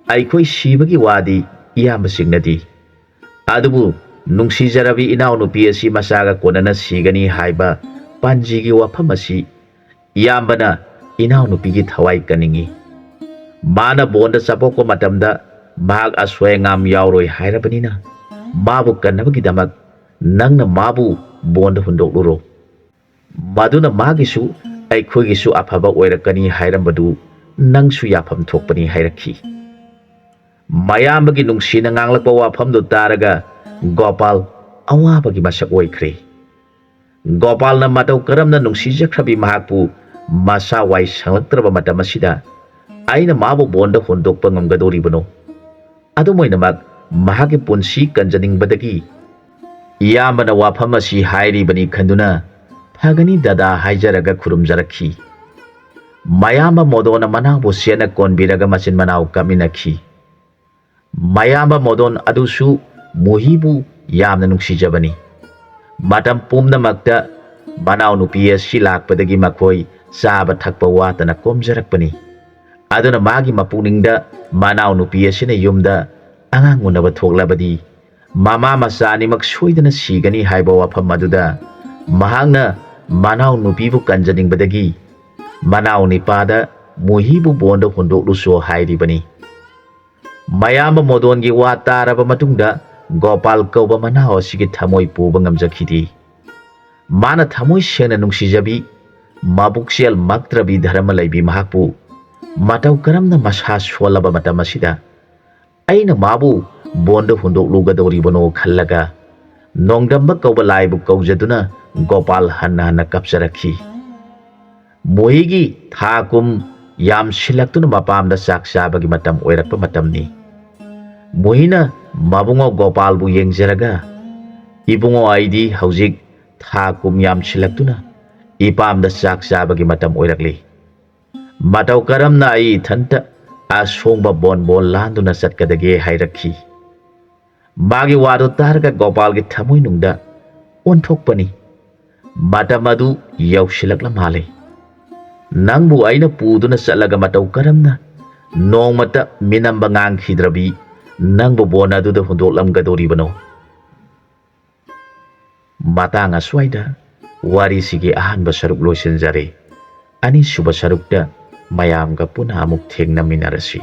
ꯑꯩꯈꯣꯏ ꯁꯤꯕꯒꯤ ꯋꯥꯗꯤ ꯏꯌꯥꯝꯕꯁꯤꯡꯅꯗꯤ꯫ ꯑꯗꯨꯕꯨ ꯅꯨꯡꯁꯤꯖꯔꯕꯤ ꯏꯅꯥꯎꯅꯨꯄꯤ ꯑꯁꯤ ꯃꯆꯥꯒ ꯀꯣꯟꯅꯅ ꯁꯤꯒꯅꯤ ꯍꯥꯏꯕ ꯄꯥꯟꯖꯤꯒꯤ ꯋꯥꯐꯝ ꯑꯁꯤ ꯏꯌꯥꯝꯕꯅ ꯏꯅꯥꯎꯅꯨꯄꯤꯒꯤ ꯊꯋꯥꯏ ꯀꯟꯅꯤꯡꯏ꯫ ꯃꯥꯅ ꯕꯣꯟꯗ ꯆꯄꯣꯛꯄ ꯃꯇꯝꯗ ꯃꯍꯥꯛ ꯑꯁꯣꯏ ꯑꯉꯥꯝ ꯌꯥꯎꯔꯣꯏ ꯍꯥꯏꯔꯕꯅꯤꯅ ꯃꯥꯕꯨ ꯀꯟꯅꯕꯒꯤꯗꯃꯛ ꯅꯪꯅ ꯃꯥꯕꯨ ꯕꯣꯟꯗ ꯍꯨꯟꯗꯣꯛꯂꯨꯔꯣ꯫ ꯃꯗꯨꯅ ꯃꯥꯒꯤꯁꯨ ꯑꯩꯈꯣꯏꯒꯤꯁꯨ ꯑꯐꯕ ꯑꯣꯏꯔꯛꯀꯅꯤ ꯍꯥꯏꯔꯝꯕꯗꯨ ꯅꯪꯁꯨ ꯌꯥꯐꯝ ꯊꯣꯛꯄꯅꯤ" ꯍꯥꯏꯔꯛꯈꯤ꯫ ꯃꯌꯥꯝꯕꯒꯤ ꯅꯨꯡꯁꯤꯅ ꯉꯥꯡꯂꯛꯄ ꯋꯥꯐꯝꯗꯨ ꯇꯥꯔꯒ ꯒꯣꯄꯥꯜ ꯑꯋꯥꯕꯒꯤ ꯃꯁꯛ ꯑꯣꯏꯈ꯭ꯔꯦ꯫ ꯒꯣꯄꯥꯜꯅ ꯃꯇꯧ ꯀꯔꯝꯅ ꯅꯨꯡꯁꯤꯖꯈ꯭ꯔꯕꯤ ꯃꯍꯥꯛꯄꯨ ꯃꯁꯥ ꯋꯥꯏ ꯁꯪꯂꯛꯇ꯭ꯔꯕ ꯃꯇꯝ ꯑꯁꯤꯗ ꯑꯩꯅ ꯃꯥꯕꯨ ꯕꯣꯟꯗ ꯍꯨꯟꯗꯣꯛꯄ ꯉꯝꯒꯗꯧꯔꯤꯕꯅꯣ? ꯑꯗꯨꯝ ꯑꯣꯏꯅꯃꯛ, ꯃꯍꯥꯛꯀꯤ ꯄꯨꯟꯁꯤ ꯀꯟꯖꯅꯤꯡꯕꯗꯒꯤ ꯏꯌꯥꯝꯕꯅ ꯋꯥꯐꯝ ꯑꯁꯤ ꯍꯥꯏꯔꯤꯕꯅꯤ ꯈꯟꯗꯨꯅ, "ꯐꯒꯅꯤ ꯗꯗꯥ" ꯍꯥꯏꯖꯔꯒ ꯈꯨꯔꯨꯝꯖꯔꯛꯈꯤ꯫ ꯃꯌꯥꯝꯕ ꯃꯣꯗꯣꯟꯅ ꯃꯅꯥꯎꯕꯨ ꯆꯦꯠꯅ ꯀꯣꯟꯕꯤꯔꯒ ꯃꯆꯤꯟ ꯃꯅꯥꯎ ꯀꯞꯃꯤꯟꯅꯈꯤ꯫ ꯃꯌꯥꯝꯕ ꯃꯣꯗꯣꯟ ꯑꯗꯨꯁꯨ ꯃꯨꯍꯤꯕꯨ ꯌꯥꯝꯅ ꯅꯨꯡꯁꯤꯖꯕꯅꯤ꯫ ꯃꯇꯝ ꯄꯨꯝꯅꯃꯛꯇ ꯃꯅꯥꯎꯅꯨꯄꯤ ꯑꯁꯤ ꯂꯥꯛꯄꯗꯒꯤ ꯃꯈꯣꯏ ꯆꯥꯕ ꯊꯛꯄ ꯋꯥꯠꯇꯅ ꯀꯣꯝꯖꯔꯛꯄꯅꯤ꯫ ꯑꯗꯨꯅ ꯃꯥꯒꯤ ꯃꯄꯨꯛꯅꯤꯡꯗ ꯃꯅꯥꯎꯅꯨꯄꯤ ꯑꯁꯤꯅ ꯌꯨꯝꯗ ꯑꯉꯥꯡ ꯎꯅꯕ ꯊꯣꯛꯂꯕꯗꯤ ꯃꯃꯥ ꯃꯆꯥ ꯑꯅꯤꯃꯛ ꯁꯣꯏꯗꯅ ꯁꯤꯒꯅꯤ ꯍꯥꯏꯕ ꯋꯥꯐꯝ ꯑꯗꯨꯗ ꯃꯍꯥꯛꯅ ꯃꯅꯥꯎꯅꯨꯄꯤꯕꯨ ꯀꯟꯖꯅꯤꯡꯕꯗꯒꯤ ꯃꯅꯥꯎ ꯅꯤꯄꯥꯗ ꯃꯨꯍꯤꯕꯨ ꯕꯣꯟꯗ ꯍꯨꯟꯗꯣꯛꯂꯨꯁꯣ ꯍꯥꯏꯔꯤꯕꯅꯤ꯫ ꯃꯌꯥꯝꯕ ꯃꯣꯗꯣꯟꯒꯤ ꯋꯥ ꯇꯥꯔꯕ ꯃꯇꯨꯡꯗ ꯒꯣꯄꯥꯜ ꯀꯧꯕ ꯃꯅꯥꯎ ꯑꯁꯤꯒꯤ ꯊꯃꯣꯏ ꯄꯨꯕ ꯉꯝꯖꯈꯤꯗꯦ꯫ ꯃꯥꯅ ꯊꯃꯣꯏ ꯁꯦꯡꯅ ꯅꯨꯡꯁꯤꯖꯕꯤ ꯃꯕꯨꯛꯆꯦꯜ ꯃꯛꯇ꯭ꯔꯕꯤ ꯙꯔꯃ ꯂꯩꯕꯤ ꯃꯍꯥꯛꯄꯨ ꯃꯇꯧ ꯀꯔꯝꯅ ꯃꯁꯥ ꯁꯣꯜꯂꯕ ꯃꯇꯝ ꯑꯁꯤꯗ ꯑꯩꯅ ꯃꯥꯕꯨ ꯕꯣꯟꯗ ꯍꯨꯟꯗꯣꯛꯂꯨꯒꯗꯧꯔꯤꯕꯅꯣ ꯈꯜꯂꯒ ꯅꯣꯡꯗꯝꯕ ꯀꯧꯕ ꯂꯥꯏꯕꯨ ꯀꯧꯖꯗꯨꯅ ꯒꯣꯄꯥꯜ ꯍꯟꯅ ꯍꯟꯅ ꯀꯞꯆꯔꯛꯈꯤ꯫ ꯃꯣꯍꯤꯒꯤ ꯊꯥ ꯀꯨꯝ ꯌꯥꯝꯁꯤꯜꯂꯛꯇꯨꯅ ꯃꯄꯥꯝꯗ ꯆꯥꯛ ꯆꯥꯕꯒꯤ ꯃꯇꯝ ꯑꯣꯏꯔꯛꯄ ꯃꯇꯝꯅꯤ꯫ ꯃꯣꯍꯤꯅ ꯃꯕꯨꯡꯉꯣ ꯒꯣꯄꯥꯜꯕꯨ ꯌꯦꯡꯖꯔꯒ, "ꯏꯕꯨꯡꯉꯣ, ꯑꯩꯗꯤ ꯍꯧꯖꯤꯛ ꯊꯥ ꯀꯨꯝ ꯌꯥꯝꯁꯤꯜꯂꯛꯇꯨꯅ ꯏꯄꯥꯝꯗ ꯆꯥꯛ ꯆꯥꯕꯒꯤ ꯃꯇꯝ ꯑꯣꯏꯔꯛꯂꯤ꯫ ꯃꯇꯧ ꯀꯔꯝꯅ ꯑꯩ ꯏꯊꯟꯇ ꯑꯁꯣꯡꯕ ꯕꯣꯟ ꯕꯣꯟ ꯂꯥꯟꯗꯨꯅ ꯆꯠꯀꯗꯒꯦ?" ꯍꯥꯏꯔꯛꯈꯤ꯫ ꯃꯥꯒꯤ ꯋꯥꯗꯨ ꯇꯥꯔꯒ ꯒꯣꯄꯥꯜꯒꯤ ꯊꯃꯣꯏꯅꯨꯡꯗ ꯑꯣꯟꯊꯣꯛꯄꯅꯤ꯫ ꯃꯇꯝ ꯑꯗꯨ ꯌꯧꯁꯤꯜꯂꯛꯂ ꯃꯥꯜꯂꯦ꯫ ꯅꯪꯕꯨ ꯑꯩꯅ ꯄꯨꯗꯨꯅ ꯆꯠꯂꯒ ꯃꯇꯧ ꯀꯔꯝꯅ ꯅꯣꯡꯃꯇ ꯃꯤꯅꯝꯕ ꯉꯥꯡꯈꯤꯗ꯭ꯔꯕꯤ ꯅꯪꯕꯨ ꯕꯣꯟ ꯑꯗꯨꯗ ꯍꯨꯟꯗꯣꯛꯂꯝꯒꯗꯧꯔꯤꯕꯅꯣ? ꯃꯇꯥꯡ ꯑꯁ꯭ꯋꯥꯏꯗ ꯋꯥꯔꯤꯁꯤꯒꯤ ꯑꯍꯥꯟꯕ ꯁꯔꯨꯛ ꯂꯣꯏꯁꯤꯟꯖꯔꯦ꯫ ꯑꯅꯤꯁꯨꯕ ꯁꯔꯨꯛꯇ ꯃꯌꯥꯝꯒ ꯄꯨꯟꯅ ꯑꯃꯨꯛ ꯊꯦꯡꯅꯃꯤꯟꯅꯔꯁꯤ꯫